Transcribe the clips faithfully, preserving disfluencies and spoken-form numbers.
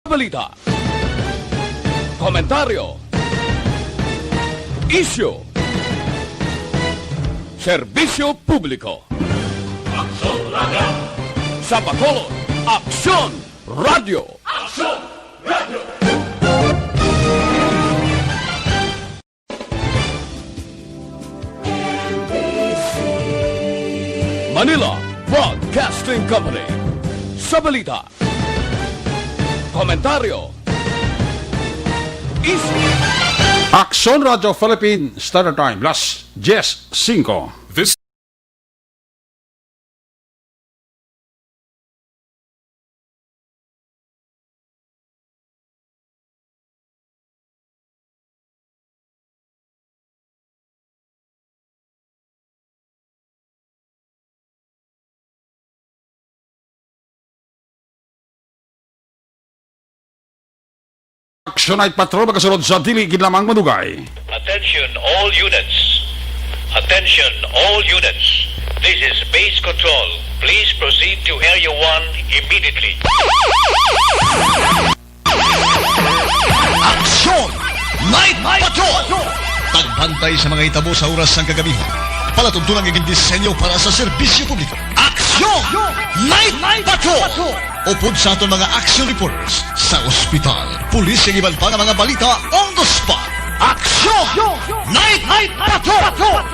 Balita, komentaryo, isyu, serbisyo publiko. Aksyon Radyo. Sa Bacolod, Aksyon Radyo. Aksyon Radyo. Manila Broadcasting Company. Sa balita, komentaryo, isyu. Aksyon Radyo Philippine Standard Time, las diez cinco. This Action Night Patrol, magasunod sa dili gid lamang madugay. Attention all units. Attention all units. This is base control. Please proceed to Area one immediately. Action Night Patrol! Pagbantay sa mga hitabo sa oras sang kagabi. Palatuntunan nga gindisenyo para sa serbisyo publiko. Action Night Patrol! Upod sa aton mga action reporters sa ospital, pulis, kag iban pa nga mga balita on the spot. Action Night Patrol!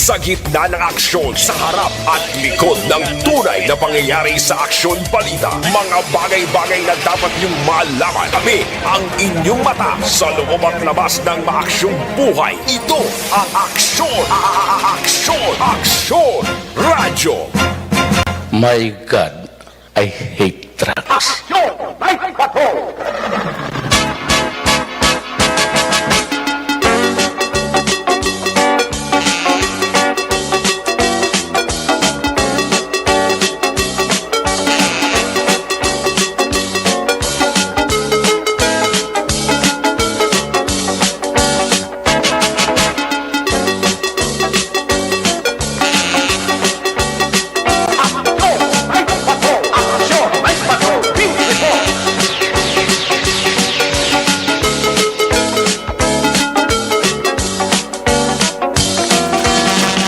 Sa gitna ng aksyon, sa harap at likod ng tunay na pangyayari sa aksyon balita, mga bagay-bagay na dapat niyong malaman. Kami ang inyong mata sa loob at labas ng maaksyong buhay. Ito ang Aksyon, a-, a-, a-, Aksyon, Aksyon Radyo. My God, I hate trucks. Aksyon! May patrol!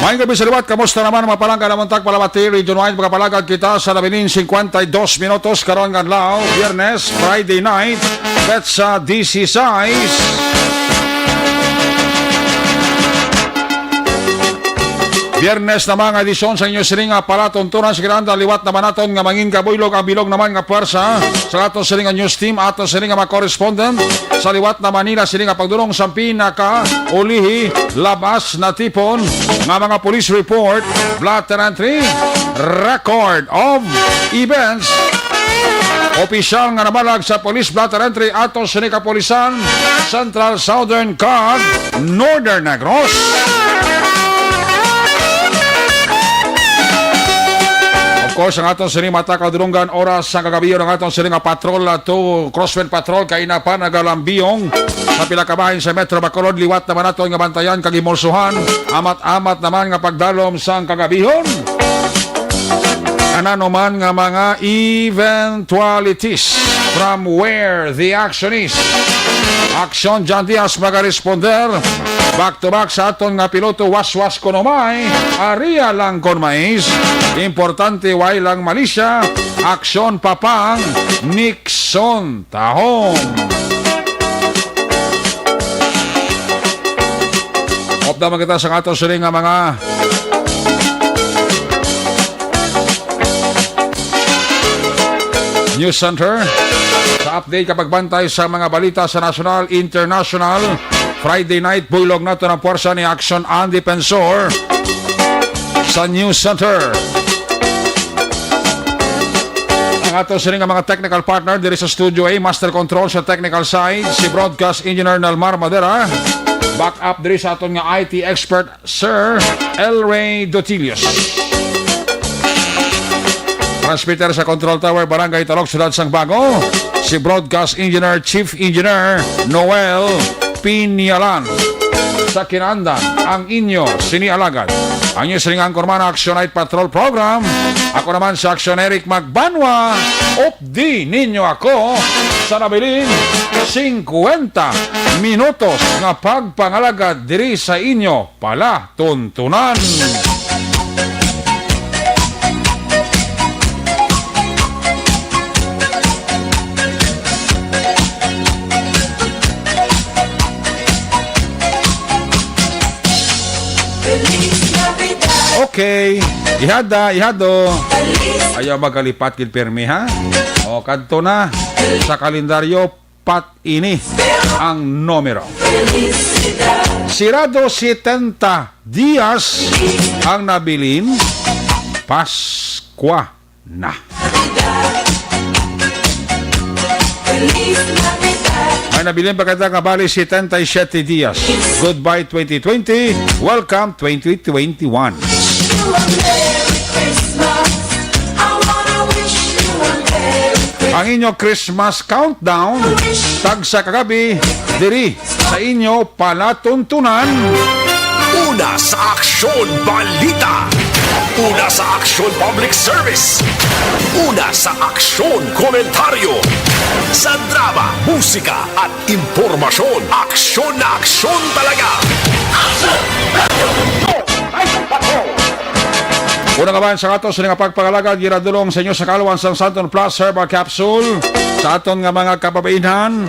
Maayong gabi sa liwat. Kamusta naman, mga palangga, naman tag palabati, Region Wide, makapalagad kita sa labing cincuenta y dos minutos karon nga adlaw, Biyernes, Friday night, petsa dieciséis. Biyernes naman nga edisyon sa inyo sining nga palatuntunan. Sige, randa, liwat naman naton nga mangin kabuylog ang bilog naman nga pwersa sa ato sining nga news team, ato sining nga mga correspondent. Sa liwat na Manila, sining nga pagdulong sa pinakaulihi, labas na tipon nga mga police report, blotter entry, record of events. Opisyal nga nabalag sa police blotter entry ato sini kapulisan, Central, Southern, kag Northern Negros. Of course, ang aton sini mata kadulungan oras sa kagabi, ang aton sini nga patrol, ah, to crosswind patrol kay na pa nagalambiyong sa pila ka bahin sa Metro Bacolod. Liwat naman nato nga bantayan kag himulsuhan. Amat-amat naman nga pagdalom sang kagabihon. Ano man nga mga eventualities from where the action is. Action John Diaz magaresponder. Back to back sa aton nga piloto, waswas kuno may, aria lang kon mais. Importante way lang malisya. Action Papang Nixon Tahom. Update man kita sa ato sini nga mga news center sa update kag pagbantay sa mga balita sa nasyonal, international, Friday night, buylog nato ang puwersa ni Action and Defensor sa News Center. Ang ato sini nga mga technical partner diri sa Studio A, Master Control sa technical side, si Broadcast Engineer Nalmar Madera. Back up diri sa aton nga I T expert, Sir Elray Dotilios. Transmitter sa Control Tower, Barangay Talog, Siyudad sang Bago, si Broadcast Engineer, Chief Engineer Noel Pinyalan. Sa kinandan, ang inyo sini alagad, ang inyo sining anchorman, Action Night Patrol Program. Ako naman si Action Eric Magbanwa. Updi ninyo ako sa nabilin singkwenta minutos nga pagpangalagad diri sa inyo palatuntunan. Okay, ihada, ihado. Ayaw magkalipat gid pirmi, ha? O, kadto na sa kalendaryo, pat ini ang numero. Sirado setenta dias ang nabilin, Paskwa na. May nabilin pa kita nga bali setenta y siete dias. Goodbye twenty twenty, welcome twenty twenty-one. Ang inyo Christmas countdown, tagsa ka gabi, diri sa inyo palatuntunan. Una sa Aksyon Balita. Una sa Aksyon Public Service. Una sa Aksyon Komentaryo. Sa drama, musika, at impormasyon. Aksyon na aksyon talaga. Una nga bahin sa ato sini nga pagpangalagad, ginadulong sa inyo sa kaalwan sang Santon Plus Herbal Capsule. Sa aton nga mga kababainhan,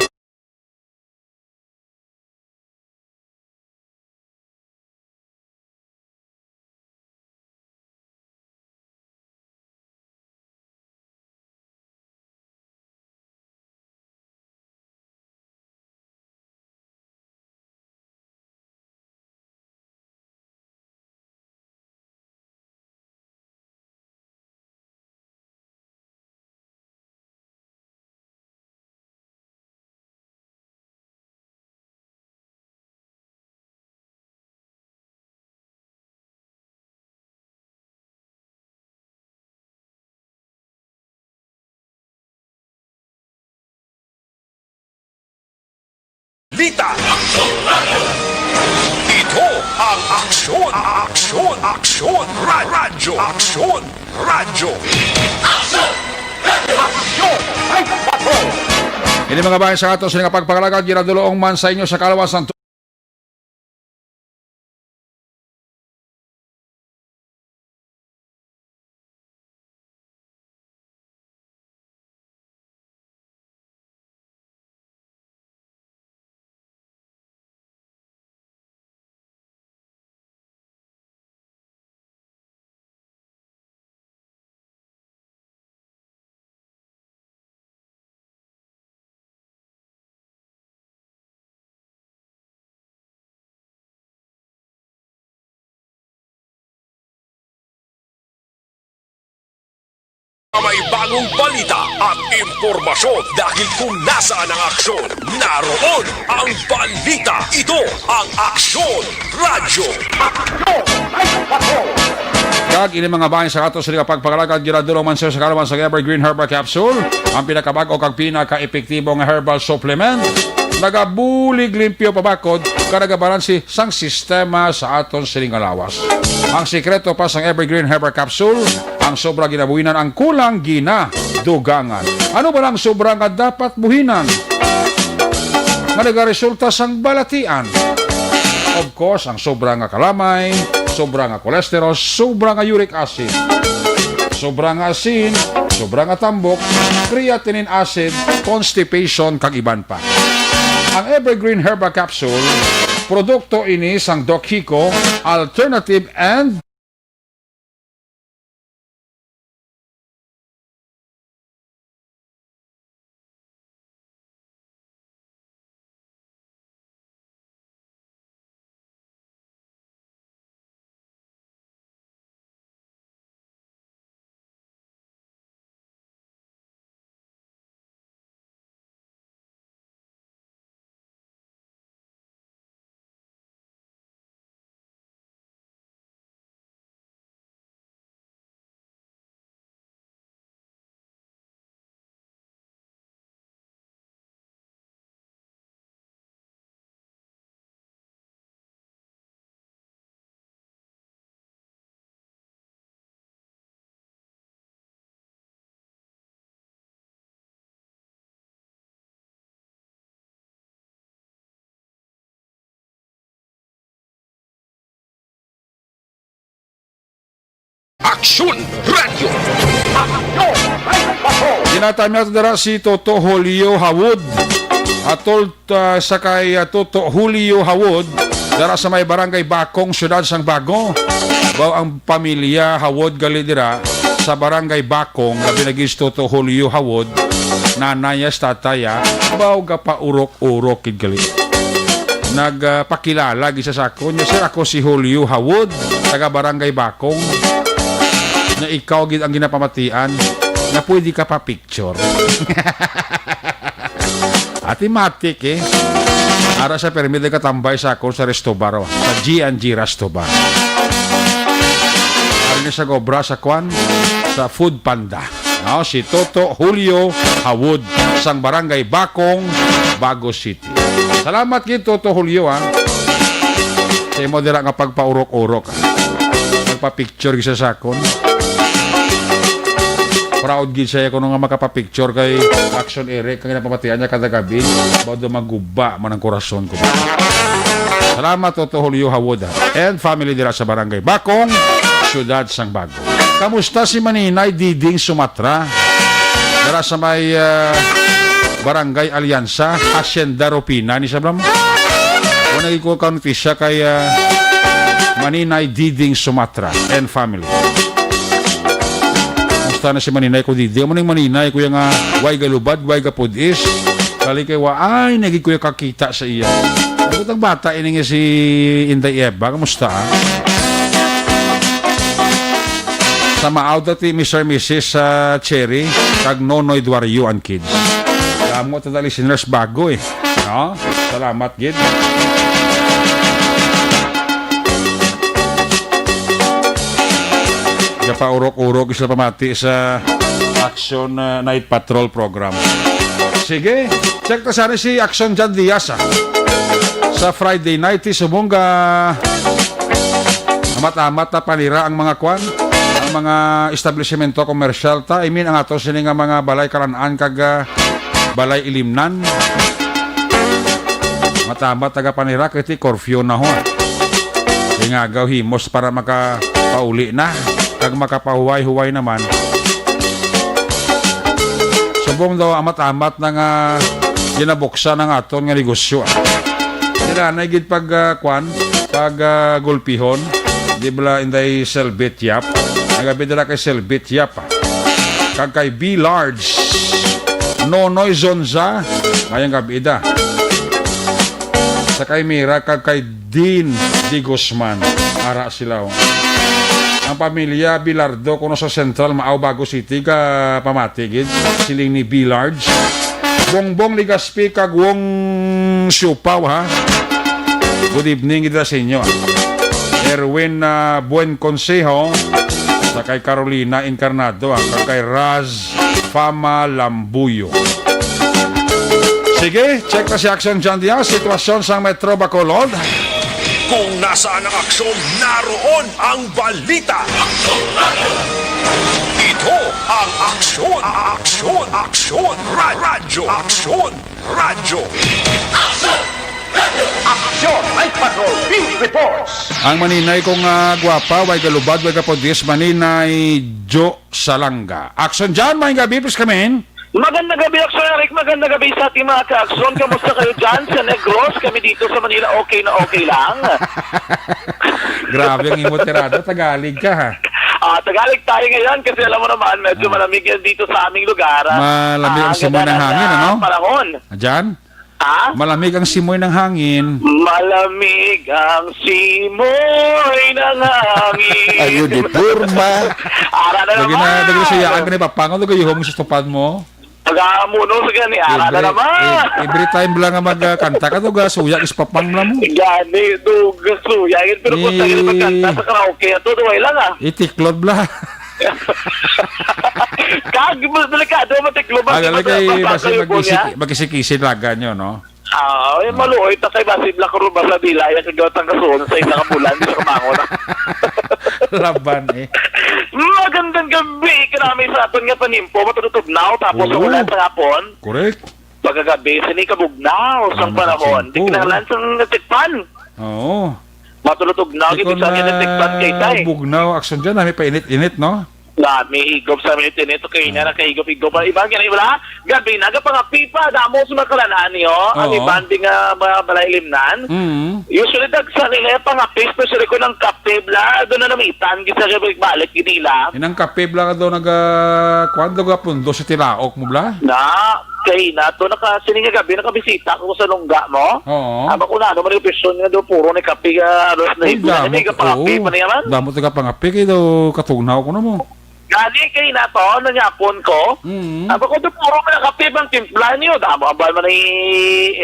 Lita. Ito ang Aksyon, Aksyon, Aksyon, Ra-, Radyo, Aksyon, Radyo. Aksyon! Aksyon! Ay, patrol! Ini mga bahin sa ato sini nga pagpangalagad, ginaduloong man sa inyo sa kalawasan. May bagong balita at impormasyon, dahil kung nasaan ang aksyon, naroon ang balita. Ito ang Aksyon Radyo. Kag ini mga bahin sa ato sini nga pagpangalagad, ginadulong man sa inyo sa kalaman sa Evergreen Herbal Capsule, ang pinakabag-o kag pinaka-epektibo nga herbal supplement. Nagabulig limpyo pabakod kag nagabalanse sang sistema sa aton sining nga lawas. Ang sikreto pa sang Evergreen Herbal Capsule, ang sobra ginabuhinan, ang kulang ginadugangan. Ano ba ang sobra nga dapat buhinan nga nagaresulta sang balatian? Of course, ang sobra nga kalamay, sobra nga cholesterol, sobra nga uric acid, sobra nga asin, sobra nga tambok, creatinine acid, constipation, kag iban pa. Ang Evergreen Herbal Capsule, produkto ini sang Doc Hico Alternative and Aksyon Radyo. Aksyon! Ginatami ato dira si Toto Julio Hawod. Atol, ah, sa kay, ah, Toto Julio Hawod, dara sa may Barangay Bakong, Siyudad sang Bago. Baw ang pamilya Hawod gali dira sa Barangay Bakong, labi na gid si Toto Julio Hawod, nanay niya, tatay, ah, baw gapaurok-urok gid gali. Nagpakilala gid siya sa akon. Niya, "Sir, ako si Julio Hawod, taga Barangay Bakong. Na ikaw gid ang ginapamatian na pwede ka pa picture." Ati matik eh. Ara sa permi katambay sa akon sa resto bar, oh, sa G and G Resto Bar. Ari na sa gobra sa kwan, sa Food Panda. Now, si Toto Julio Hawod sang Barangay Bakong, Bago City. Salamat gid, Toto Julio, ha. Sa imo dira nga pagpaurok-urok, ha. Nagpa-picture gid sa sakon. Proud gid siya kuno nga makapa-picture kay Action Eric, kay napamatian niya kada gabi. Baw daw maguba man ang korason ko. Salamat, Toto Julio Hawod, ha. And family dira sa Barangay Bakong, Siyudad sang Bago. Kamusta si Maninay Diding Sumatra? Dara sa may, ah, Barangay Alianza, Hacienda Rupina, ni sablam. Wala ko ka notisya kay, ah, Maninay Diding Sumatra and family. Kamusta na si Maninay ko Diding? Amo ning Maninay ko nga way galubad, way gapudis. Kali kay wa ay nagig kuya kakita sa iya. Ang bata ini nga si Inday Eva, kamusta, ah? Sa maaw dati, Mister Missus, ah, Cherry, kag Nonoy Duario and kids. Kamo ta listeners bago eh. No? Salamat gid. Gapaurok-urok sila pamati sa Action, ah, Night Patrol program. Sige, check ta sana si Action Jan Diaz, ah. Sa Friday night, ti subong ga amat-amat na panira ang mga kwan, ang mga establishmento komersyal ta. I mean, ang ato sini nga mga balay kalan-an kag, ah, balay ilimnan. Amat-amat taga panira, kay ti curfew na ho, ah. Kay nga agaw himos para makapauli na, kag makapahuway-huway naman. Subong daw amat-amat na nga ginabuksan ang aton nga negosyo, ah. Sila na gid pag, ah, kwan, pag, ah, gulpihon. Di bala inday Selbit Yap? Nagabi dala kay Selbit Yap, ah. Kag kay B Large. Nonoy Zonza. Mayang gabi da. Sa kay Mira kag kay Dean de Guzman. Ara sila, oh. Ang pamilya Bilardo kuno sa Central Maaw, Bago City, ka pamati gid. Siling ni Bilards. Bongbong Legaspi kag Wong Siupaw, ha? Good evening gid sa inyo, ah. Erwin, ah, Buen Consejo, sa kay Carolina Encarnado, ah, kag kay Raz Fama Lambuyo. Sige, check na si Action John Diaz. Sitwasyon sa Metro Bacolod. Kung nasaan ang aksyon, naroon ang balita. Ito ang Aksyon, Aksyon, Aksyon, Ra-, Radyo, Aksyon, Radyo. Aksyon! Night Patrol Beat Reports! Ang maninay kong, ah, gwapa, way galubad, way kapodis, maninay Jo Salanga. Action dyan, maayong gabi, please come in. Magandang gabi, Action Eric. Magandang gabi sa ating mga ka-action. Kamusta kayo dyan sa Negros? Kami dito sa Manila, okay na okay lang. Grabe ang imo tirada. Tagalog ka, ha? Ah, Tagalog tayo ngayon kasi alam mo naman, medyo Ah. malamig yan dito sa aming lugar. Malamig ang Ah, simoy ng ganda hangin, ng ano? panahon. Diyan? Ha? Malamig ang simoy ng hangin. Malamig ang simoy ng hangin. Ayo, di porma. Ara na Lagi naman. na, lagi na siya, ang ganito, papangaw, lagi yung sa tupad mo. Pag-aamuno sa gani, ara na Every, naman. ev-, every time lang nga magkanta ka, to, ga, suya, is papang lang mo. Gani, to, ga, suya. Yun, pero kung Ni- tayo magkanta sa karaoke, ito, duway lang, ah. Itiklod bla. Kag, mas delikado, matiklod, Ah, basi galay kay, masa-, basi kayo po niya. magkisiki-, magkisiki-, laga nyo, no? Ah, ay, Ah. maluoy, ta kay basi bla, kung basa dila, ay, kagaw tang kasuon sa isang bulan, sa kamangon. Laban, eh. Magandang gabi, kanami sa aton nga panimpo, matutubnaw, tapos Oo. ulan sa hapon. Correct. Pagkagabi, sini kabugnaw, sang Ang panahon. Di nakatimpo. kinahanglan sang tikpan. Oo. Matulutog na, gid sa kanya, tikpan kay tay. Bugnaw, action dyan, ah, may painit-init, no? Na, may igop sa minute-init, kay na, ah, nakaigop-igop. Iba, gani, wala? Gabi na, gapangapi pa, damo sa mga kalanaan niyo. Ang Oo. Iban, di nga, mga balay limnan. Mm. Usually, dagsa nila yung pangapi, especially kung ang kape, bla, doon na namitan, gisa siya balik-balik, gid nila. Inang kape, bla, ka daw naga, kwan, daw ga pundo sa tilaok mo, bla? Na, kay na to, naka, sini nga gabi, nakabisita ko sa lungga mo. Oo. Aba ko na, ano man yung opsyon nga do, puro ni kape, ah, alas Uy, nuebe na, damo, may kapangape oo. Pa niya man. Damo taga pangape, kay daw katugnaw ko na mo. Gani, kay na to, nanyapon ko. Mm. Aba ko do, puro man ang kape, bang timpla niyo, damo, abal man ni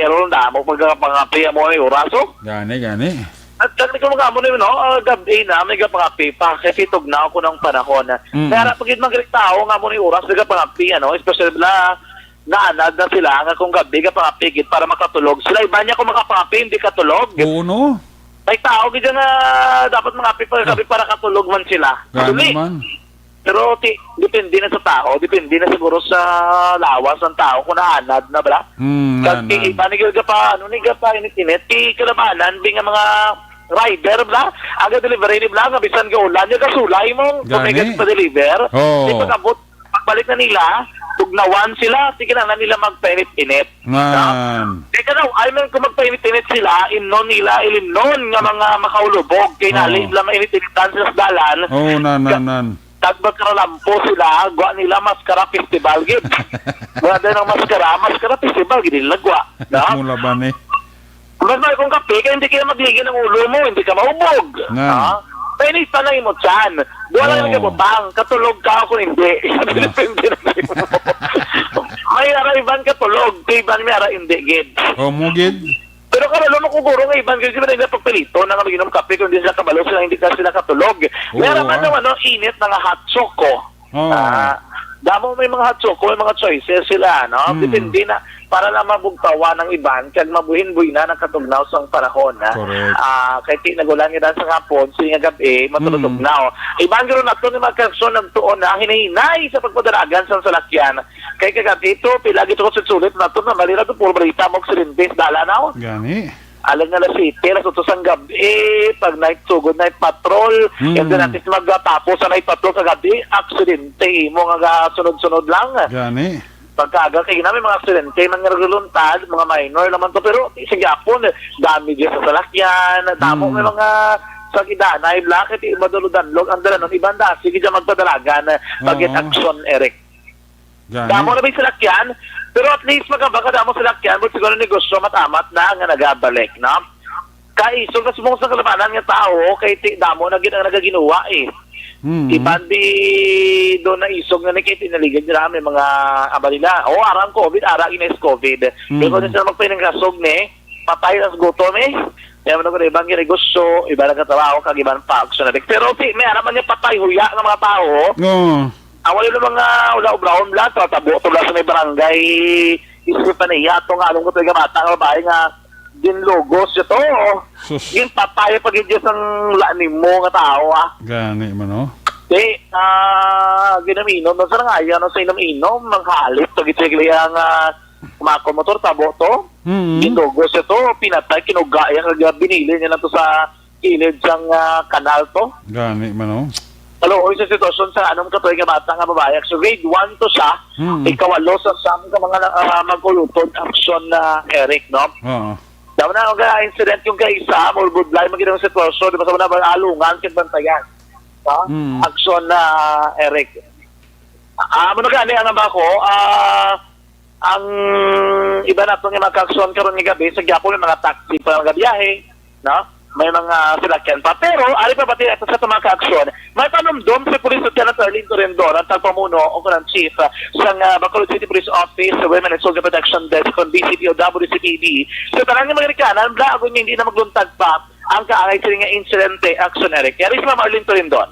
Errol, damo, pagkapangape mo, ay oras, oh. Gani, gani. At gani ko mga amo na yun, no? Ah, gabi na, may kapangape pa, kasi tugnaw ko ng panahon. Mm. Kaya ra, pagid mga tao nga mo ni oras, may kapangape, ano, especially na, naanad na sila nga kung gabi ka pangapigit para makatulog. Sila iba niya kung makapangapi, hindi katulog. Oo, no? May tao gid nga dapat mangapi pa gabi para katulog man sila. Gani Dili. Man. Pero ti, depende na sa tao, depende na siguro sa lawas ng tao kung naanad na bala. Hmm, Kag ti naanad. Iba ni gid pa, ano ni gid pa init-init, ti kalabanan bi nga mga rider bla, aga delivery ni bla nga bisan ga ulan niya gasulay mo, Gani. Kung may pa-deliver. Oo. Di pag-abot Pagbalik na nila, tugnawan sila, sige na, na nila magpainit-init. Ngan. Teka daw, ay man kung magpainit-init sila, imnon nila, ilimnon nga mga makaulubog, kay Oo. Nali nila mainit-initan sila sa dalan. Oo, nan, nan, Ka- nan. Tag magkaralampo sila, gwa nila maskara festival, gid. Wala din ang maskara, maskara festival, gid nila gwa. Na? Mula ba ni? Mas may kung kape ka, hindi kaya magligin ang ulo mo, hindi ka maubog. Nga. Ha? Kaya ni tanay mo, Chan. Duha lang Oo. Ang kabutang, katulog ka o kung hindi. Nga. Depende na sa imo. May ara iban katulog, kay iban may ara hindi, gid. Oh, mo gid? Pero kabalo mo kung guro nga iban, kasi may nila pagpilito na mag-inom kape, kung hindi sila kabalo sila, hindi ka sila katulog. Oo, may ara man ah. Ng ano, init na nga hot choco. Oo. Ah, damo may mga hot choco, may mga choices sila, no? Mm. Depende na, para lang mabugtawan ang iban, kag mabuhin-buhina ang katugnaw sang panahon, ha? Correct. Ah, kay ti nagulan nga dan sa hapon, sige nga gab-i, matulutugnaw. Mm. Iban guro nato ni mga kaigsuonan nagtuon na hinahinay sa pagpadalagan sang salakyan. Kay kagab-i to, pila gid ko sulit nato na malira to, puro balita mo aksidente sa dalan, no? Gani. Alang alas siyete, alas otso sang gab-i, pag night sugod, night patrol, Mm. and then at least magtapos sa night patrol sa gab-i, aksidente imo nga sunod-sunod lang. Gani. Pagkaaga kay na may mga aksidente man nga nagluntad, mga minor naman to, pero sige gihapon, damage sa salakyan, damo Mm. may mga sa kidanay, lakit, iba dalo-danlog, ang dalanon, ibang dasi, gid magpadalagan, pag Oo. Action, Eric. Gani. Damo na may salakyan, pero at least magkabaka damo salakyan, but siguro negosyo matamat na nga nagabalik, no? Kay isog na subong sa kalabanan nga tao, kay ti, damo na gid ang nagaginuwa, eh. Mm. Iban di doon na isog nga ni kay tinaligid nila may mga aba nila. O, arang covid, ara ina is covid. Mm. Pero kung sila magpainang kasog ni, patay na sa gutom, eh. Kaya man ako na ibang ginegosyo, iba nagkatrabaho, kag iban pa, action na. Pero si, may aram man niya patay, huya ng mga tao. Oo. Ang wala yung mga wala obrahon lang, sa tabo, to lang sa may barangay, isip pa niya, to nga, anong ko to yung bata, nga babae nga, ginlugos ito. Sus. Ginpatay pa gid ang wala nimo nga tao, ah. Gani man, oh. Di, ah, ginaminom, no, sa nga, yan, no, sa inom-inom, ang halit, pag ito yung ang, ah, kumakon motor, tabo to. Mm. Ginlugos ito, pinatay, kinugaya, kag binili niya lang to sa kilid sang, ah, kanal to. Gani man, oh. Kaluoy sa sitwasyon sa anom ka tuig nga bata nga babae. So, grade one to siya, Mm. Ikawalo sa siyam ka mga, ah, mag-ulutod action na Eric, no? Oo. Daw na ang, ah, incident yung kaisa, mulbudlay, magiging sitwasyon, di ba, sa mga alungan, kit bantayan. Ha? Mm. Action na Eric. Ah, amo na gani, ang nabako, ah, Ang iba nato nga mga kaaksyon karon nga gabi, sa gihapon may mga taxi pa nga biyahe, no? May mga salakyan pa. Pero, ari pa pati ato sa mga kaaksyon, may panumdom si Police Lieutenant Arlene Torendon, ang tagpamuno o kanang chief, ah, sa, ah, Bacolod City Police Office, Women and Soldier Protection Desk, kon B C P o W C P D. Sa tanan nga mga ginikanan, bla, agon nga hindi na magluntad pa ang kaangay sini nga insidente, action, Eric. Yari si Ma'am Arlene Torendon.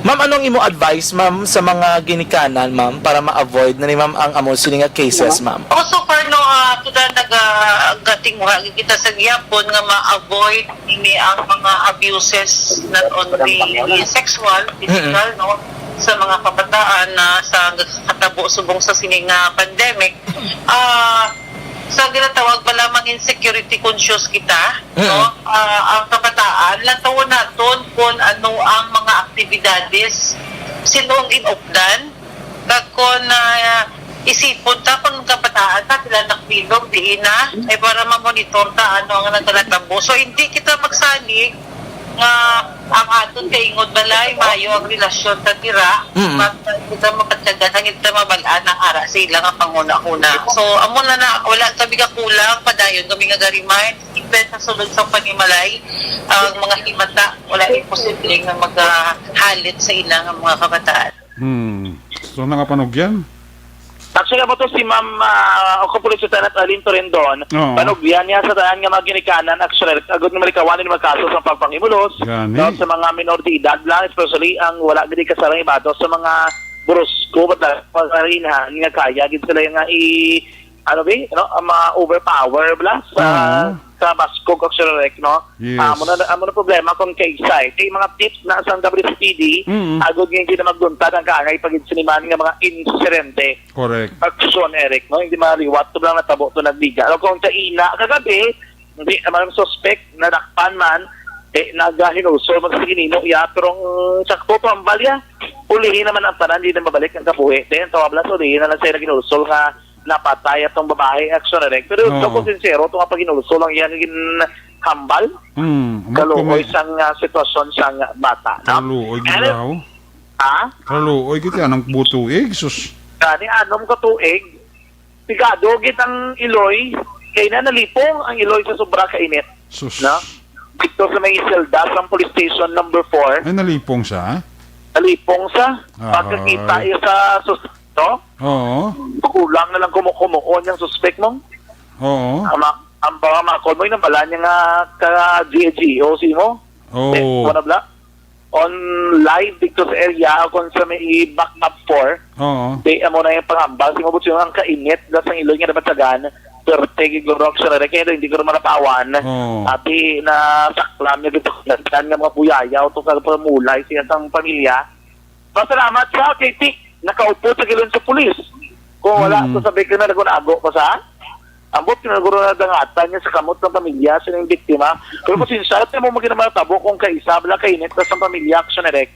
Ma'am, anong imo advice, ma'am, sa mga ginikanan, ma'am, para ma-avoid na ni ma'am ang amo sini nga cases, ma'am? Oh, so far, no, ah, to the nag-, ah, gating wa kita sa gihapon nga ma-avoid ini ang mga abuses, not only sexual, physical, Mm-mm. No, sa mga kabataan na sa katabo subong sa sini nga pandemic. Ah, Sa ginatawag pa lamang insecurity conscious kita, Mm. no? Ah, ang kabataan, lantawon naton kung ano ang mga aktibidades, sinong inupdan, kag kung, ah, isipon ta kung kabataan ta, sila nakbilog, diin na, ay para mamonitor ta ano ang nagkalatambo. So, hindi kita magsalig nga ang aton kaingod balay, maayo ang relasyon ta dira, Mm. mas kita mapatyagan, ang kita mabal-an ang ara sa ila nga panghuna-huna. So, amo na na, wala kami kakulang, padayon kami nga garimay, even sa sulod sa panimalay, ang mga himata, wala imposible nga magahalit sa ila nga mga kabataan. Hmm. So, nga panugyan? Actually, amo to si Ma'am, ah, o Police Lieutenant Arlene Torendon, Oo. Panugyan niya sa tanan nga mga ginikanan, actually, agud nga malikawan ni mga kaso sa pagpangimulos, Gani. no, sa mga minor de edad lang, especially ang wala gid kasarang ibato sa mga brusko, pagkarinhan nga kaya gid sila nga i, ano ba, no, ang mga overpower bala sa, Oo. sa baskog, actually, no? Yes. Ah, amo na, amo na problema kung kay Sai. Kay mga tips na sang W S P D, Mm. agud nga hindi na magluntad ang kaangay pagid siniman nga mga insidente. Correct. Aksyon, Eric, no? Hindi maliwat to lang natabo to nagbiga. Alam ko, ang kaina, kagabi, hindi naman ang suspect, nadakpan man, eh, nagahinulsol man sa ginino, ya, pero ang sakto to, ang balya, ulihin naman ang tanan, di na mabalik ang kabuhi. Then, tawag lang, ulihin na lang siya naginulsol nga napatay atong babae, aksyon, Eric. Pero, Oo. Daw ko sincero, itong paginulsol ang iyang ginhambal. Hmm, Kaluoy may sang, ah, sitwasyon sang bata, no? Kaluoy, And ginaw. Ha? Kaluoy, gid yan ang butuig, sus. Gani, anom ka tuig, pigado gid ang iloy, kay na nalipong ang iloy sa sobra ka init. Sus. No? Dito sa may selda sa police station number four. Ay, nalipong siya? Nalipong sa Ahay. pagkakita iya sa sus-, no? Oo. Kulang na lang kumukumoon yung suspect mo. Oo. Ang ma-, ang mga makol mo, yung nabala niya nga ka G A G O C mo. Oo. Eh, wala bla? On live dito sa area, kung sa may back up four, Oo. di, amo na yung pangambal. Si Mabutsi, ang kainit, das ang iloy nga nabatyagan, perte, gigurok siya na rin, kaya hindi ko naman napawan. Oo. Ati, na saklam niya dito, nagdan nga mga buyayaw, to sa pamulay, siya sang pamilya. Pasalamat sa K T, nakaupo sa gilon sa pulis. Kung wala, Mm. to sabi ka na, nagunago pa sa Ambot nga guro na dangatan niya sa kamot ng pamilya sa ilang biktima. Pero pasensya, ito mo maging naman tabo kung kaisa, bala kainit na sa pamilya, action direct.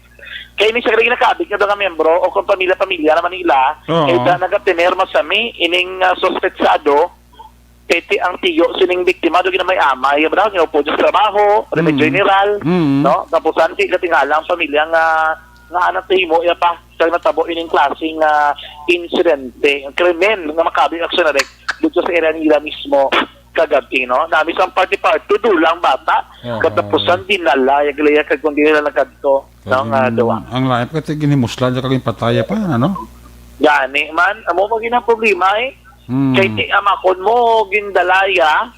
Kaya ni siya rin nakabig nga mga membro o kung pamilya-pamilya naman nila, Oo. kaya da nagatener masami, ining ah, suspetsado, kay ti ang tiyo sining biktima, do ginamay-amay, bala, nga upo sa trabaho, remedyo Mm. general, Mm. no? Tapos, ang ti katingala ang pamilya nga, nga anak himo, iya pa, sa natabo ining klaseng ah, insidente, krimen nga makabig, action direct, dito sa area nila mismo kagabi, no? Nami sa party-party, dulang bata, Oo. katapusan, dinala, yaglayak, kag kung di nila nagkadto, no, nga Kag dawa. ang life, kasi ginimuslan siya, kag pataya pa, ano? Gani, man, amo mo ginang problema, eh. Hmm. Kay ti amakon mo, gindalaya,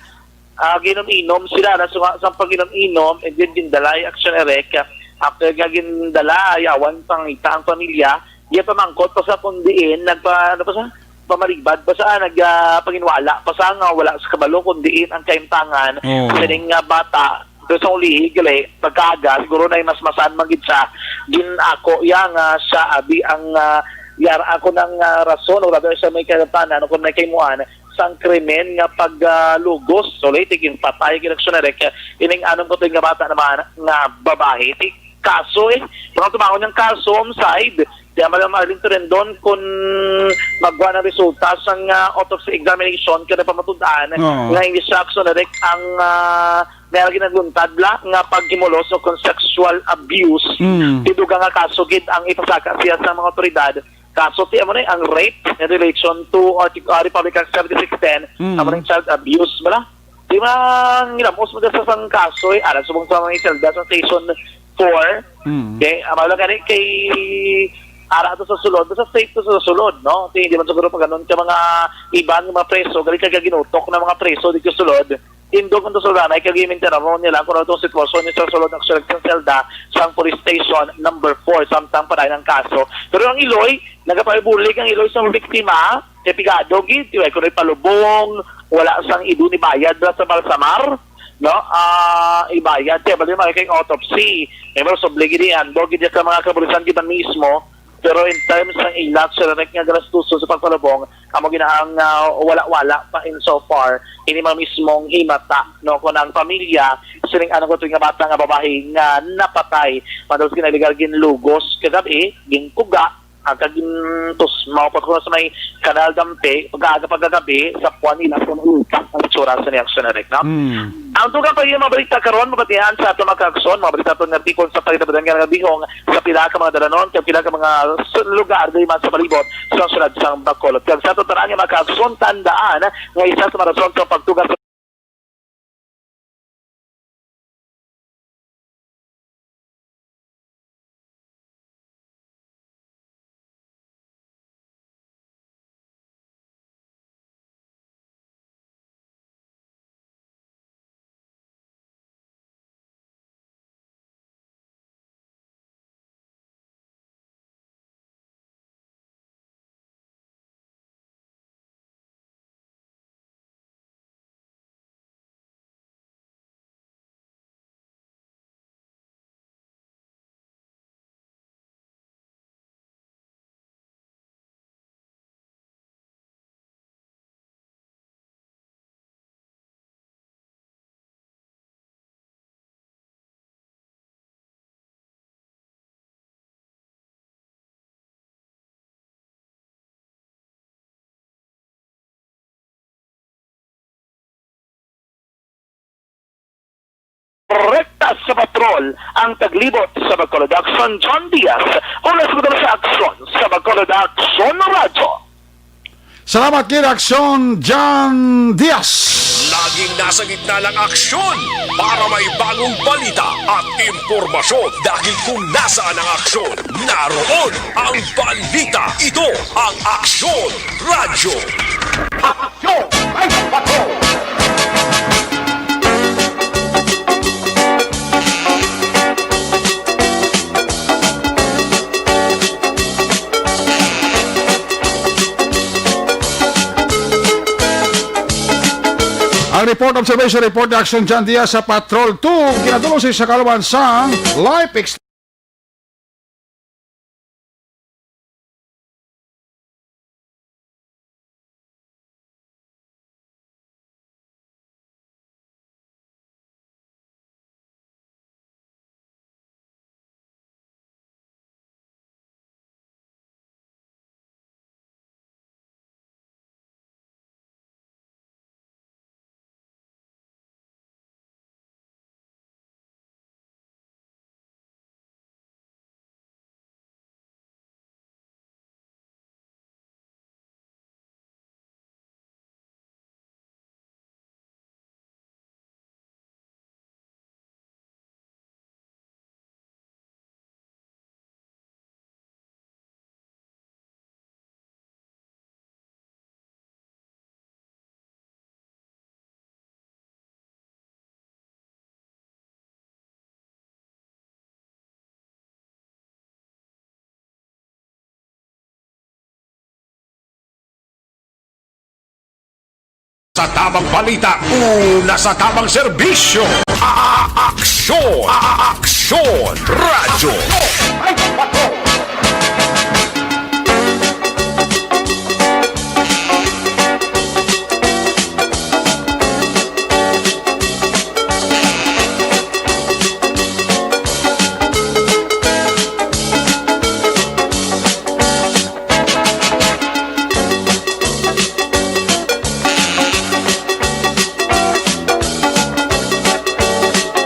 ah, ginom-inom sila, na sa, sa pag-inom-inom, and then gindalaya, action direct, after nga gindala, yawan pangita ang pamilya, iya pamangkot pa sa kung diin, nagpa, ano pa sa, pamaribad pa sa, nag, ah, paginwala pa sa nga wala sa kabalo kung diin ang kaimtangan Oo. sining nga bata. Pero sa ulihi, gali, pagkaaga, siguro na mas masan man gid siya, ginako iya nga siya abi ang, ah, yara ako ng, ah, rason, o rather siya may katanan, o kung may kaimuan, sang krimen nga paglugos. So, late, ginpatay, ginaksyon na rek, ining anom ka tuig nga bata naman nga babae. Ti, kaso, eh, mga tumangon ng kaso, homicide, Di man lang maaring turendon kung magwa ng resulta sang, ah, autopsy examination, kaya napamatud-an Oo. nga hindi siya aksyon direct ang, ah, may lagi nagluntad la nga paghimulos o kung sexual abuse. Mm. Ti dugang nga kaso gid ang ipasaka siya sa mga otoridad. Kaso ti amo ni ang rape in relation to Artic-, ah, Republic Act seventy-six ten, Mm. amo ning child abuse bala. Di man, ngilamos mo sa sang kaso, eh, alang subong sa mga iselda sa station four. Mm. Okay, ang mga gani kay ara to sa sulod, sa state to sa sulod, no? Kay hindi man siguro pag ganun ka mga iban nga mga preso, gali ka ginutok na mga preso dito sa sulod. Indog ang sulod na, ikagiminti na mo nila kung ano itong sitwasyon niya sa sulod ng Surigton Selda sa police station number four, samtang pa ang kaso. Pero ang iloy, nagapabulig ang iloy sa biktima, kay pigado gid, di ba? Kung may palubong, wala sang ido ni bayad na sa balsamar, no? Ah, ibayad, kaya bali mga kay autopsy. May mga subli gid yan, do gid sa mga kapulisan gid mismo, Pero in terms sang ila, sir, nga ganastuson sa pagpalubong, amo gina ang, ah, wala-wala pa in so far. Ini man mismong himata, no, kung ang pamilya, sining ano ko nga bata nga babayi nga napatay, madalus kinailegal ginlugos kagabi, ginkuga, ah, kag gintusmaw pa kuno sa may Kanal Dampi, pag-aga pagkagabi, sa puan nila kung unsa ang itsura sa niyang sinerik, no? Mm. Ang dugang pa yung mga balita karon, mabatihan sa ato mga kaaksyon, mga balita pa nga tipon sa pagdabadan nga nagabihong sa pila ka mga dalanon, sa pila ka mga s-, lugar diri man sa palibot sa syudad sang Bacolod. Kag sa ato tanan nga mga kaaksyon, tandaan nga isa sa mga rason sa pagtuga sa Rekta sa patrol ang taglibot sa Bacolod Aksyon, John Diaz, mula sa Bacolod sa Aksyon sa Bacolod Aksyon Radyo. Salamat gid, Aksyon John Diaz. Laging nasa gitna ng aksyon para may bagong balita at impormasyon, dahil kung nasaan ang aksyon, naroon ang balita. Ito ang Aksyon Radyo. Aksyon! Ay, patrol! Ang report, observation report ni Aksyon John Diaz sa Patrol two, kinatulong sa isa kaluman sang Life Ex- Sa tabang balita, una sa tabang serbisyo, a-, aksyon, a-, aksyon, radyo.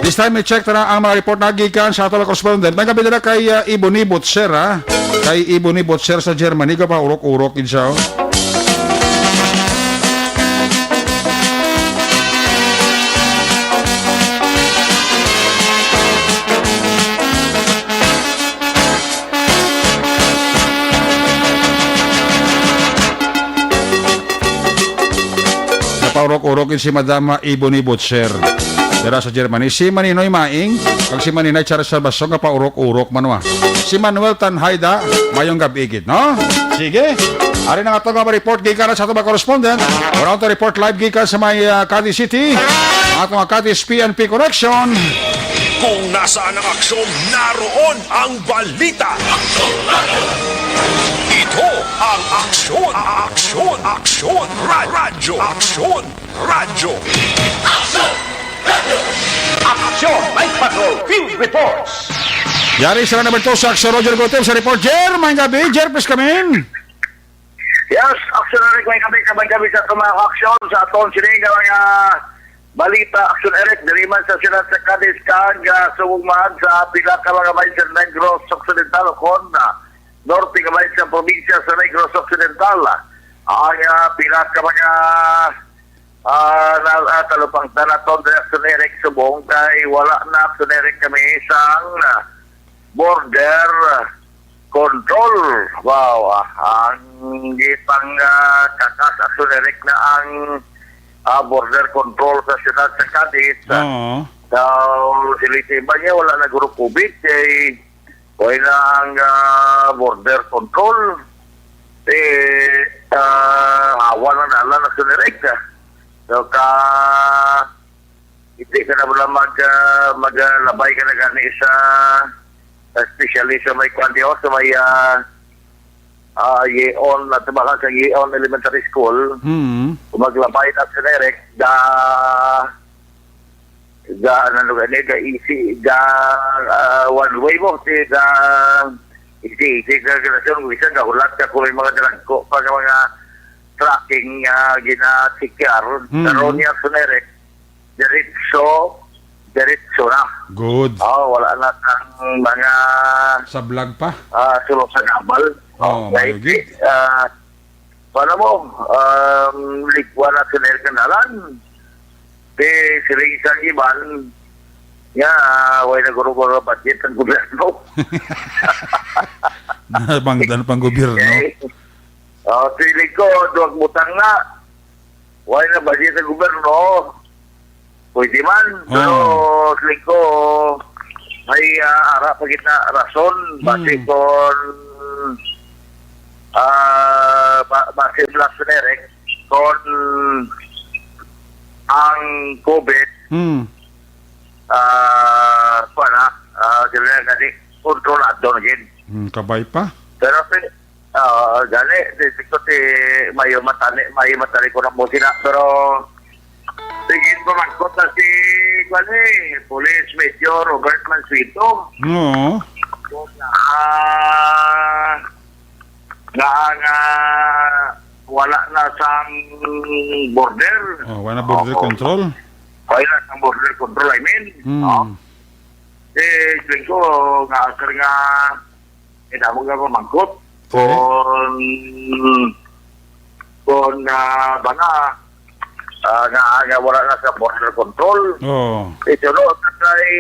This time, i-check ta na ang mga report na gikan sa ato nga correspondent. Nagabida na kay, uh, Ebony Butcher, ha? Kay Ebony Butcher sa Germany, kapaurok-urok gid siya, oh. Napaurok-urok gid si Madam Ebony Butcher dira sa Germany. Si Maninoy Maing kag si Maninay Charles Salvacion nga paurok-urok man, wa. Si Manuel Tanhayda, mayong gab-i gid, no? Sige. Ari na nga to nga report gikan sa ato mga correspondent. Wala to report live gikan sa may, ah, Cadiz City. Ang ato nga Cadiz P N P Connection. Kung nasaan ang aksyon, naroon ang balita. Ito ang Aksyon, Aksyon, Aksyon, Ra- Radyo, Aksyon, Radyo. Action Night Patrol Field Reports. Yari sila number two sa Aksyon, Roger Gutim sa report. Jer, may gabi. Jer, please come in. Yes, Aksyon Eric, may gabi, may gabi sa mga aksyon sa aton sini nga mga balita, Aksyon Eric, diri man sa siyudad sa Cadiz kag, ah, subong man sa pila ka mga bahin sa Negros Occidental o kon, ah, norte nga bahin sa probinsya sa Negros Occidental. Ang, ah, pila ka mga, ah, na, ah, talupangtan naton diri, Aksyon Eric, subong kay wala na, Aksyon Eric, kami sang, ah, border control. Wow, ah, ang gipang, ah, kakas, Aksyon Eric, na ang, ah, border control sa siyudad sa Cadiz. Oo. Daw, sila sa iba niya, wala na guro COVID, kay wala na ang, ah, border control. Eh, ah, hawa na nalan, Aksyon Eric, ah. So, ka, hindi ka na wala mag, ah, maglabay ka na gani sa, especially sa may kwan di, oh, sa may, ah, ah, Yeon, at baka sa Yeon Elementary School. Hmm. Kung maglabay na sa direct, da, da, ano, ano, da, easy, da, ah, one way mo, si, da, easy, easy ka, relasyon, kung isa, gahulat ka, kung may mga dalagko, pa nga mga tracking, ah, gina-check yar. Hmm. Pero niya sa direct, diretso, diretso na. Good. Oh, wala na sang mga Sablag pa. Ah, sulok sa gabal. Oh, okay. Mayo gid. Ah, wala mo, um, ligwa na sa kandalan. Di, siling sa iban, nga, way na guro-guro budget ang gobyerno. Napangdan pang gobyerno. Okay. Oh, siling ko, duwag butang na. Way na budget ang gobyerno. Pwede man, pero Oo. Siling ko, may, ah, ara pa kita rason, base Hmm. kon, ah, ba-, base lang sa direct, kon ang COVID, Hmm. ah, kuwan na, ah, sila nga di, kontrolado na gid. Hmm, kabay pa. Pero si, ah, gani, di, di ko si, mayo matali, mayo matali ko na po sila, pero sige, pamangkot na si, kuwan eh, Police Major Robert Mansueto. Oo. Ah, nga, nga wala na sang border. Oh, wala na border Oo. Control? Wala na sang border control, I mean. Hmm. Oh. Eh, siling ko, nga, sir, nga, eh, damo nga pamangkot. Okay. Kung, kung, ah, bala, ah, nga, nga wala na sa border control. Oo. Ito, no, kay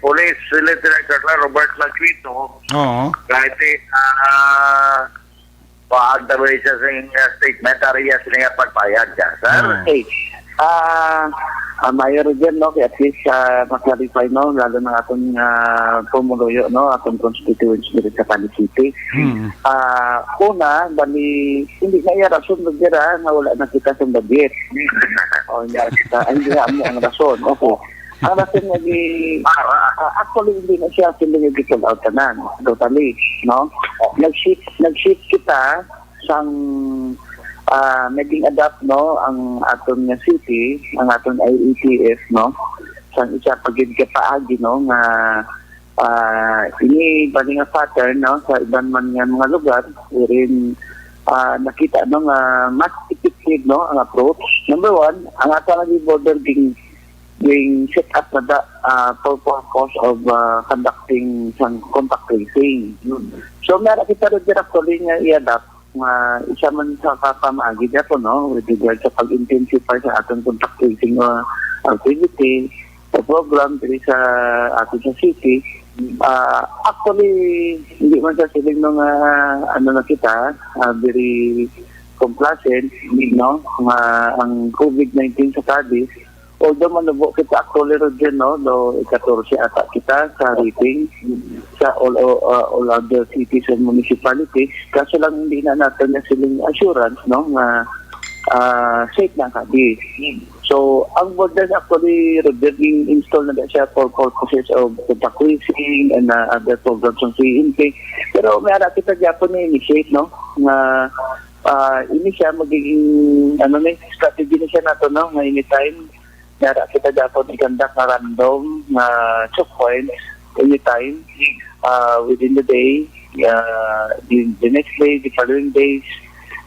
Police Lieutenant Colonel Robert Laquito, Oo. Kahit, eh, ah, paagda ba siya sa inyong, ah, statement, ari iya sila nga pagpayag siya, sir? Oo. Okay. Ah, ah, Mayor Roger, no, kaya at least, ah, ma-clarify, no, lalo na atong, ah, pumuluyo, no, atong constituents diri sa Cali City. Hmm. Ah, una, bali, hindi na iya rason, Roger, ah, nga wala na kita sa budget. O, hindi na kita, ay, hindi na mo ang rason. Okay. Ang rason nga di, ah, actually, hindi na siya sila nga di-pull out tanan, totally, no? Nag-shift, nag-shift kita sang, ah, naging adapt, no, ang aton nga city, ang aton I A T F, no, sang isa pa gid ka paagi, no, nga, ah, ini bali nga pattern, no, sa iban man nga mga lugar, wherein, ah, nakita, no, nga mas effective, no, ang approach. Number one, ang ato nga border ging, ging set up na da, ah, for purpose of, ah, conducting sang contact tracing. So, meron kita rin actually nga i-adapt nga isa man sa kapamaagi niya po, no, with regard sa pag-intensify sa aton contact tracing, uh, activity o program diri sa aton sa city. Ah, actually, hindi man sa siling mga, ano na kita, ah, very complacent, no, nga ang COVID nineteen sa Cadiz, although manubo kita actually, Roger, no, do ika-katorse ata kita sa rating sa all, uh, all other cities and municipalities. Kaso lang hindi na nato na siling assurance, no, nga, ah, safe na ang Cadiz. So, ang borders actually, Roger, in-install na siya for purposes of contact tracing and uh, other programs ng C M P. Pero may ara kita gyapon na initiate, no? Nga ah, ini siya magiging, ano ni, strategy ni siya nato, no? Nga anytime, may ara kita gyapon i-conduct nga random nga checkpoints anytime, ah, within the day, ah, the, the next day, the following days.